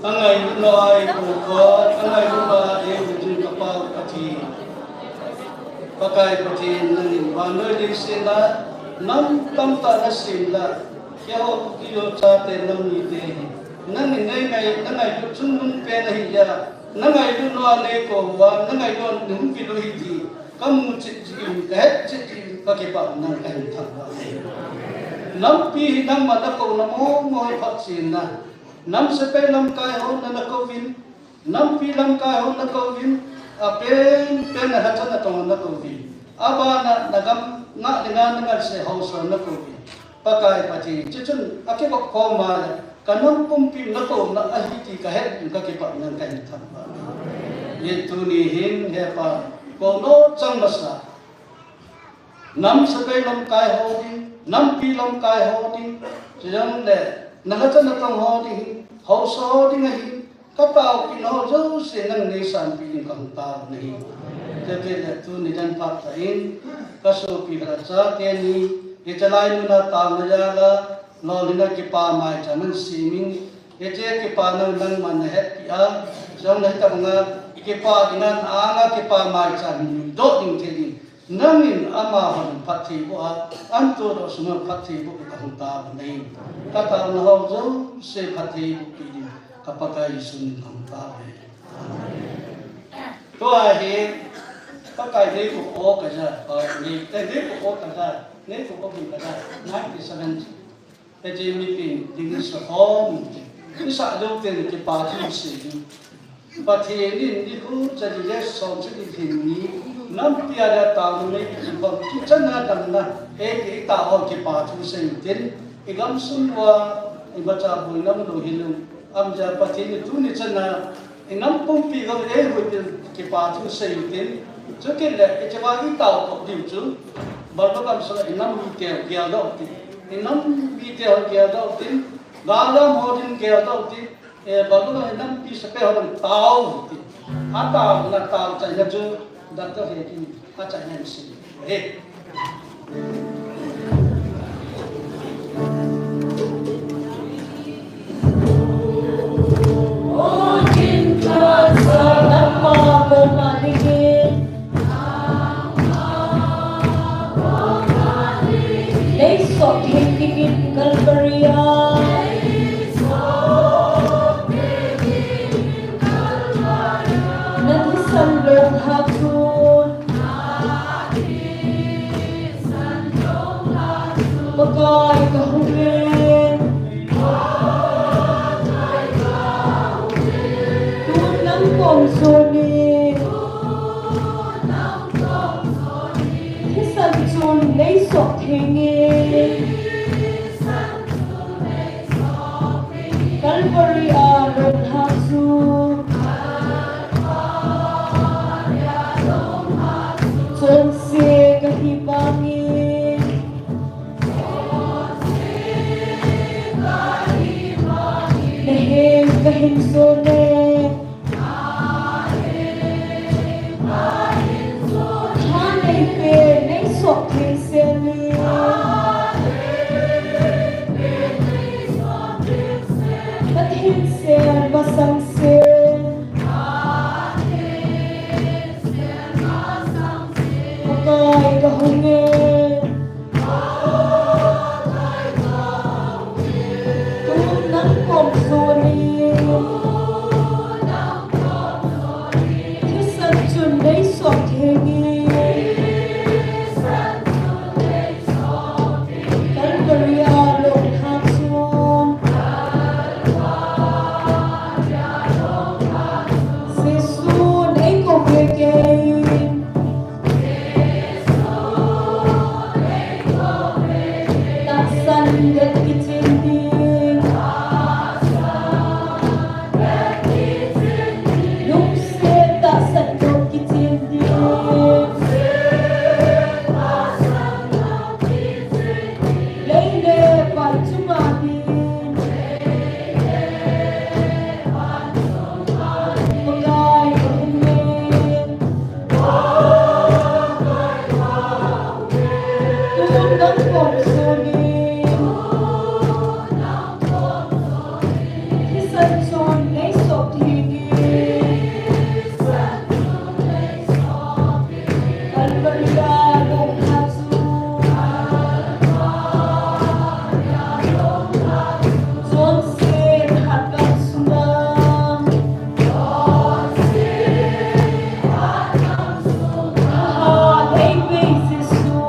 Angailut nau a eipokot, angailut nau a eihuhhing ka Pa Pathen. Pakai Pathen, nangin vannoi leiset a nam tamtah nasem a, keiho Kuki-Zo chate nam nite hi nangin nei ngai, nangailut chungnung pen ahi a, nangailut nau a neikou uva, nangailut nau a neihung vil u ahi ti kamu chet jeh in, kahet chet jeh in, kakipah in nang kahin thangvah e. Nampi hi nangma nakouna mong mong hi phatchenna. Nam sepai lamkai ho na nakouvin, nampi lamkai ho nakouvin, apenpen na lhacha natong ho nakouvin, abana nagam ngah dinga nangansei haosa nakouvin. Pakai Pathen, chuchun akivop khom a le, kanam pumpi nakouna ahi ti kahet in kakipah in nang kahin thangvah e. Hijeh in tuni hin, hepa, kou nochang masa, nam sepai lamkai ho ding, nampi lamkai ho ding, chujongle na lhacha natong ho ding, haosa ho ding ahi, kataopeh ho jouse nangin neisanpeh ding kahung tao nahi. Chutile tuni dan phat tah in, kasopi khat a chate ni, hiche lai muna taona jal a, lolhinna kipa maicham ahin semin, hiche kipana nangman nahetpeh a, chujongle hitobanga kipa dinga na anga kipa maicham hin nuidoh ding thei ding, nangin amahon phattheiboh a, antodoh sunga phattheiboh kahung tao nahi. Kataona ho jouse phattheiboh peh ding, ka Pakai Jesu min kahung tao e. Tua hi, Pakai neipou o kaja, o, nei, neipou o kaja, neipou o kaja, ninety-seven. Hiche mipin ding isa khom, isa lou ten kipa chu sei ding. Pathen in nikho chali le som sagi lhin ni, nampi a le taona nei kiti bang, tu chana damna, eipeh tah ho kipa thu sei utin, igamsung uva, imacha boina umlou hilou, amaja Pathen in tuni chana, inam pumpi gam eihuhpeh in kipa thu sei utin, chukit le, icheva itao toh diu chu, Burma gamsunga inam mite geldoh utin, inam mite ho geldoh utin, galam ho din geldoh utin, Eh, Burma gam nampi sepai ho ding tao, ti. Ataona tao chaina chu, Doctor Hek in achaina in asei ahi. Nei sot theng dingin Calvary a. Na thisan longlha chun. Pakai ka hung e. Tun nang kom soni. Thisan chun nei sot theng e. Calvary a longlha chu. Chonse kahi vangin. Na heng kahin son e. Tha nei pe nei sot theng sel in. Pathen sel masang sel. Pakai ka hung e. Tun nang kom soni. Thisan chun nei sot theng e. Calvary a longlha chun. Jesu nei kou ve kei. Tahsan det kichen ding. Lungset tahsan det kichen ding. Lei le van chunga ding. Pakai ka hung e. Tun nang kom soni. Thisan chun nei sot theng e. Calvary a longlha chu. Chonse khat gamsunga. Tha nei pe Jesu.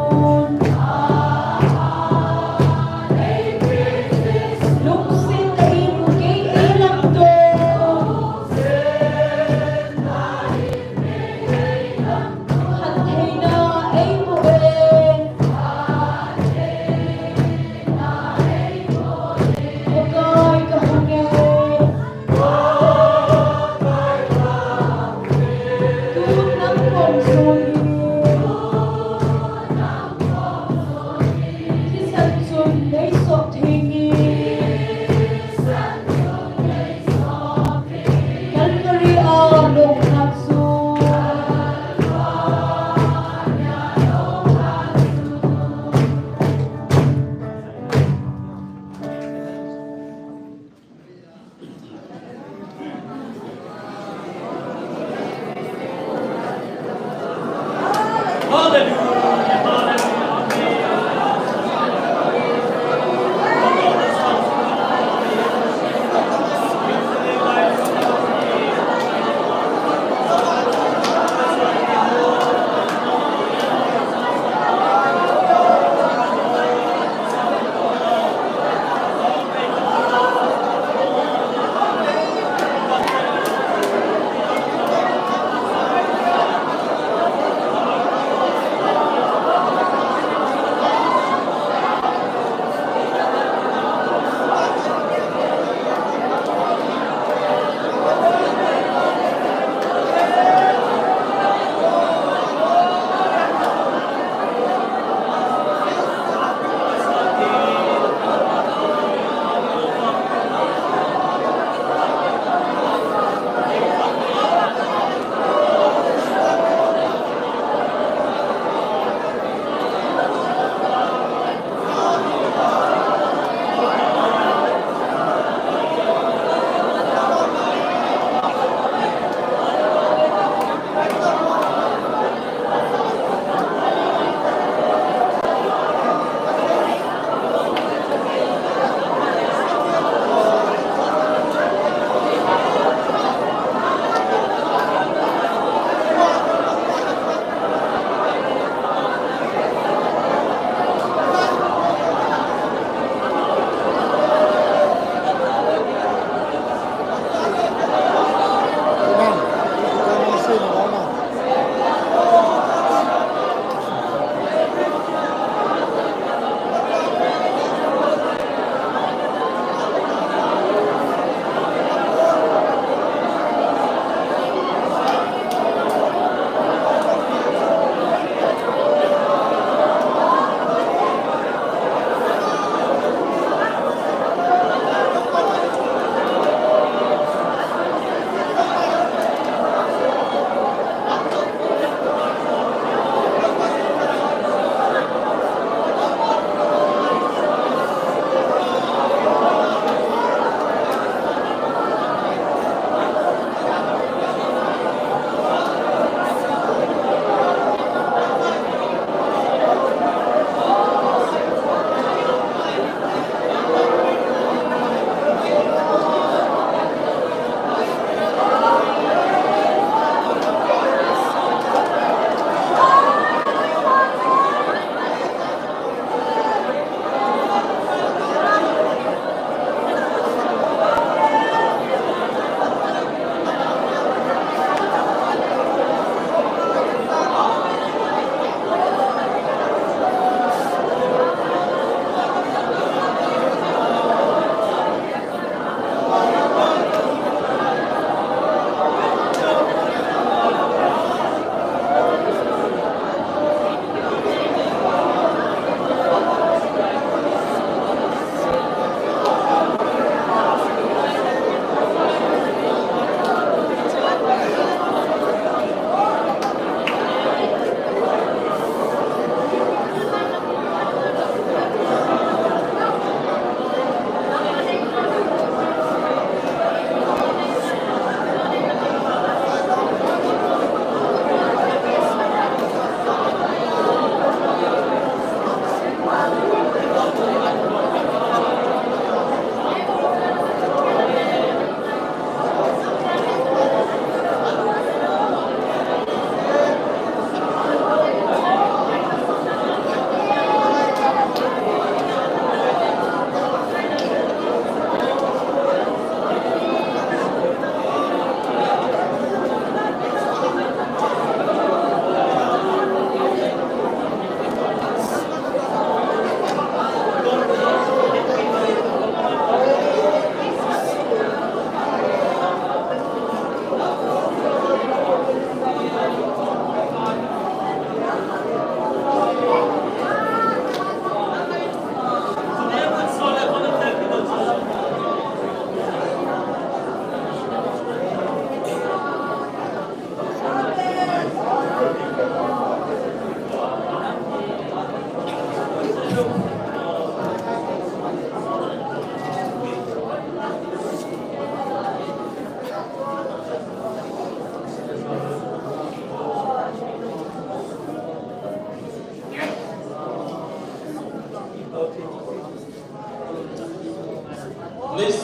Lungset tah in kei eilamdoh. Phattheina eiboh e. Pakai ka hung e. Tun nang kom soni. Thisan chun nei sot theng e. Calvary a longlha chu.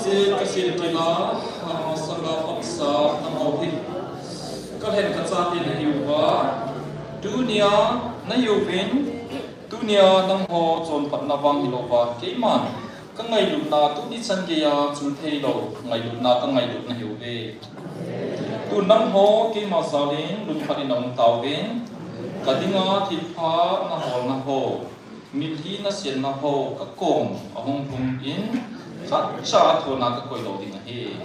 Ka sin kila, ah, sanga paksa nangho hi. Ka lhen ka chate nahiuva. Tunia nahiuvin. Tunia nangho chonphatna vang hilouva. Keiman ka ngailutna tuni chan geiya chul theilou. Ngailutna ka ngailut nahiuve. Tun nangho keima jalin lungkhat in naum tauvin. Ka dinga thilpha naholna ho. Mitlhi naselna ho ka kom ahung lhung in, khatcha a thona ka koi lou ding ahi.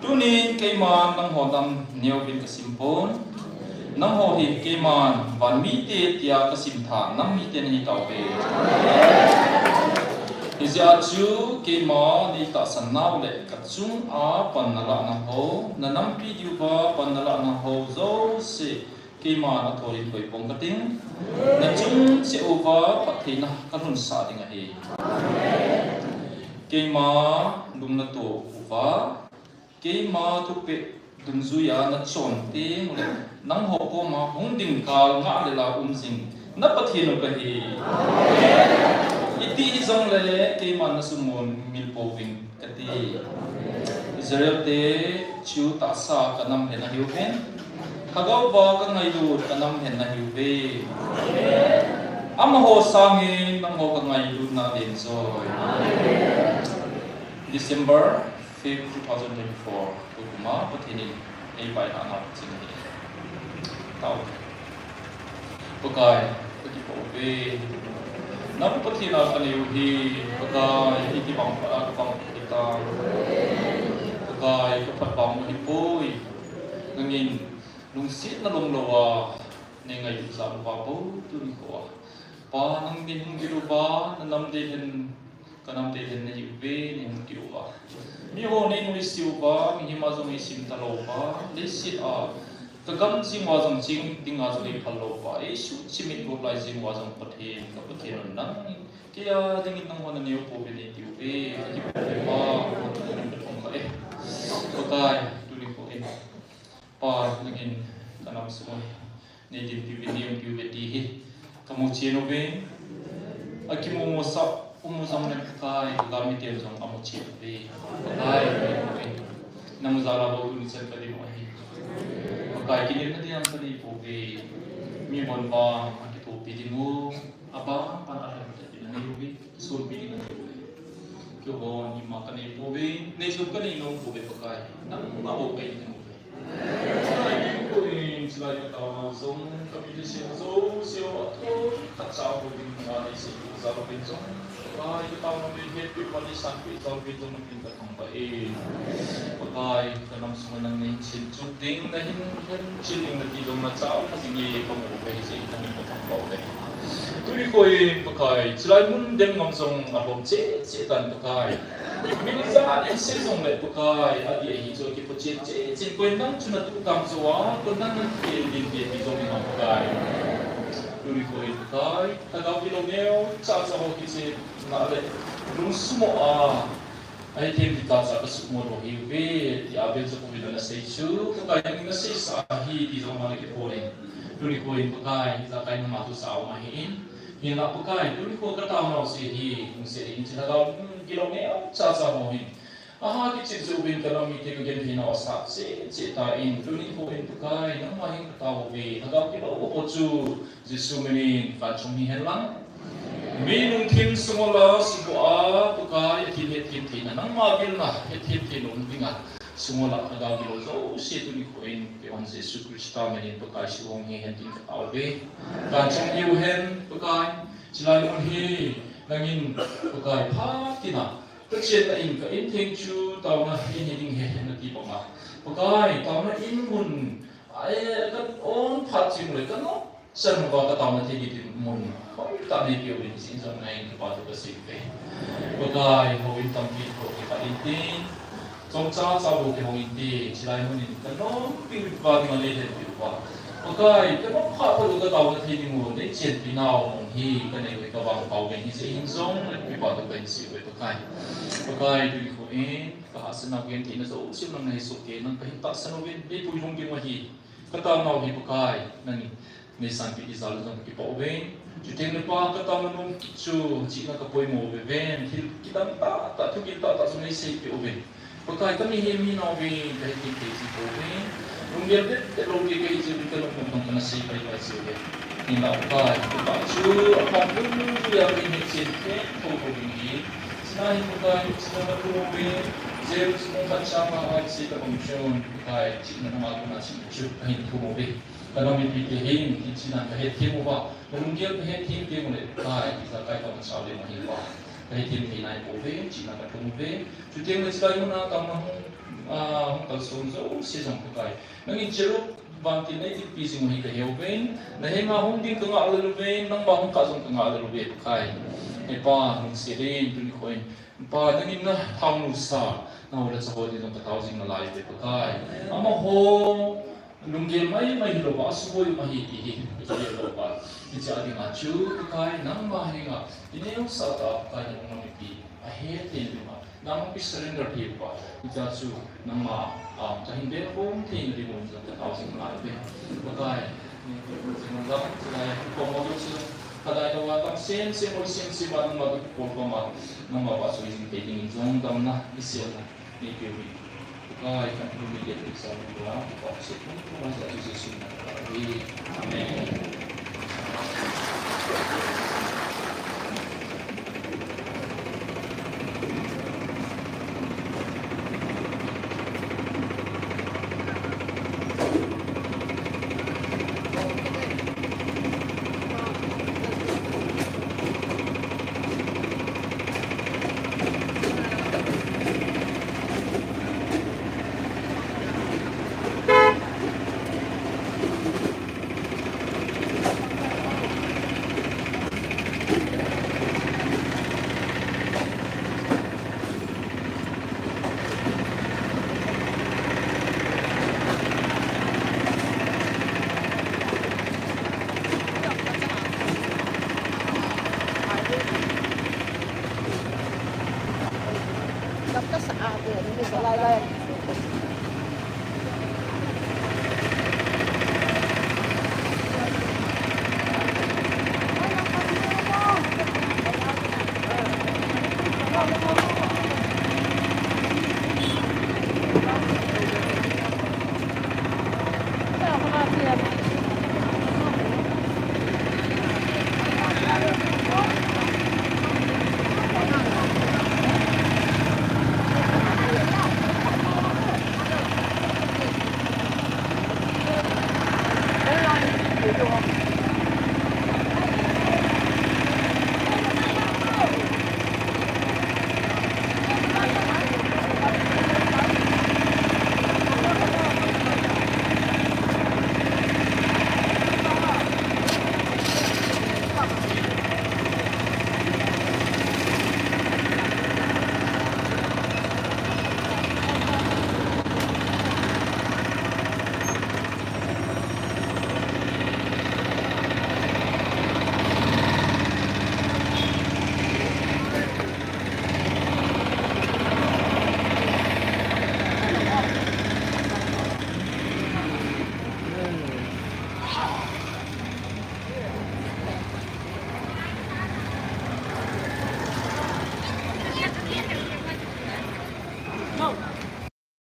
Tunin keiman nangho nam neovin ka simpon. Nangho hi keiman van mite tia ka simtha nam mite nahi tauve. Hijeh a chu keima nei tahsan nau le ka chunga pan nalahna ho, na nampi diuva pan nalahna ho jouse, keima nathorin koi pong kating. Na chung cheh uva phattheina ka lhunsah ding ahi. Keima lung nato uva, keima thupeh dungjuiya nachon teng ule, nangho koma hung ding kal ngah le la um jing na Pathen u kahi. Iti hijongle keima nasumil pouving kati. Israel te chu tahsa ka nam hen nahiuvin. Lhagao va ka ngailut ka nam hen nahiuve. Amaho sangin nangho ka ngailutna lenjoi. December fifth, two thousand twenty-four. Tukuma Pathen in ei vaihahna ching ahi. Tau. Pakai, ka kipah uve. Nang Pathen a ka neiu hi, Pakai, iti bang phat a ka bang u hitam. Pakai, ka phat bang u hipoi. Nangin lungsetna lomlou a nei ngailut jal uva bou tuni khoa, Pa, nangin hung vil uva, na nam dei hen, ka nam dei hen nei uve, nei hung ti uva. Miho nei nuisat uva, mihem a jong ei sim talou uva, leiset a ka gam jing uva jong, ching ding a jong ei phal lou uva, ei suhchimit got lai jing uva jong Pathen, ka Pathen u nang, keia dingin nangho naneo pouve nei ti uve, ka kipah uve Pa, ka thum ka thum kha e. Pakai, tuni khoin, Pa, nangin ka nam sung nei dinpi uve, nei umpi uve ti hi ka muchen uve. Akimu musah um u jong le Pakai, ka miten jong amuchen uve. Pakai, nang jal a bou tuni chan ka ding u ahi. Pakai, kinepna ding jong ka nei pouve. Mihon vang akithopi ding u, abang pan alhem tah ding nanei uve. Sonpi ding nanei uve. Keiho ima ka nei pouve, nei jong ka nei nom pouve Pakai. Nangma bou ka nei nom uve. Pakai, tuni khoin chulai ka taona jong, ka mi le sel jouse u athon khat cha bou ding nga nei sei u jal uvin jong, Pakai, ka taona u nei hetpeh uva, nei sanpeh jal uvin jong, na min ka thangvah e. Pakai, ka nam sunga nang nei hin chen chuk ding, na hin, hin chen ding nati jong na chau kha jing e, ka mu uve, hijeh in na min ka thangvah uve. Tuni khoin Pakai, chulai mun dem ngam jong alom cheh cheh tan Pakai. Min ijat in sei jongle Pakai, adih ahi chu kipo cheh cheh cheh in, koi nang chu na tuh tang chu a, koi nang nang kipe ding ti jong in Pakai. Tuni khoin Pakai, lhagao gilou neocha cha ho kichehna le lungsung mo a, ahi them ti tah cha ka sumil lou ahiuve, ti a vel cha kou vin ana sei chu, Pakai nangin na seisah ahi ti jong ama le kei pon in. Tuni khoin Pakai, ijakai nangma toh sa um ahin. Hinla Pakai, tuni kho ka taonau se hi, hung se in, hiche lhagao, hmm, gilou neocha cha ho hin. Aha kicheh jouvin ka nam mite ka genthei nau asat cheh cheh tan, tuni khoin Pakai, nangma hin ka tao uve, lhagao gilou ho chu, Jesu minin, vachung hihen lang. Mi lungthim sung ula, sung ua, Pakai, athil hethem theina, nangma vilna, hethem theina um dinga, sung ula, lhagao gilou jouse tuni khoin, keiman Jesu Christa minin, Pakai, suhong hihen tin ka tao uve. Vachung hiu hen, Pakai, chulai mun hi, nangin, Pakai, phat tina, ka chenna in ka in theng chu, taona in hi ding ahi, nati banga. Pakai, taona in mun, ai, ka on phat chim le, ka no, Chan uva ka taona thei ding mun hoitah nei peh uvin, hijeh in jong nangin kipa thu ka sei uve. Pakai, houin tampi kho kikhat in tin, chomcha cha bou kihong in tin, chulai mun in ka nompi uva ding a nei lhenpi uva. Pakai, ka nom kha phat u ka taona thei ding u nei chenpi nau mong hi ka nei uve, ka vangpha uvin, hijeh in jong nang kipa thu ka hin sei uve Pakai. Pakai, tuni khoin ka hahsatna gentheina jouse nang nahi soh kei, nang ka hin tahsan uvin, nei puilhung ding u ahi. Ka taonau hi Pakai, nangin Neisanpeh ding jal jong kakipah uve. Chuteng le Pa, katao nom kit chu chihna kapoimo uve. Thil kidang tahtah, thu kidang tahtah chu neiseipeh uve. Pakai, kami hi mi nao vin kahethem thei ji pouve. Lunggel det det lou kahi jeh uvin kalungmong bang kana sei pai pai ji uve. Hinla Pakai, Pakai chu aphat lum lum jia kahin hetchen thei thou thou ding ahi. Chuna hin Pakai, chihna kathum uve. James bung khat chang nga a isei tobang chun, Pakai, chihna nangma koma chihna chu kahin thum uve. Kana mipite hin, hiche chihna kahethem uva, kalunggel kahethem teng uleh, Pakai, ijakai kaman sao ding ahi uva. Kahethem thei nai pouve, chihna kathum uve. Chuteng le chulai muna kaman hung, ah, hung kalson jouse jong Pakai, nangin cherub vantil neitilpi jing u hi kahe uve. Nahenga hung ding kangah lel uve, nangma hung kah jong kangah lel uve Pakai. He Pa, lungset in tuni khoin Pa, nangin nathaonu sa, nao le chate ho ding jong katao jing nalai uve Pakai. Amaho lunggel mai mai hilouva, asuboi um ahi ti hi, kigel louva. Hiche a dinga chu Pakai, nangma henga ineo sah tah a Pakai, nangma mipi ahet theina dinga nangma ipi surrender thei uva. Hiche a chu nangma, ah, kahin bel khom theina dingun jong katao jing nalai uve Pakai. Ni, jing jong, chulai, khom mo chu, kadai louva, tam sem sem, ol sem sem a nangma kipol khom a, nangma vahchoi jing thei dingin jong damna, iselna neipeh uvin. Pakai, kan thu mi le sa uva, Pakai, se kum kum a ja Jesu min a ka uve. Amen.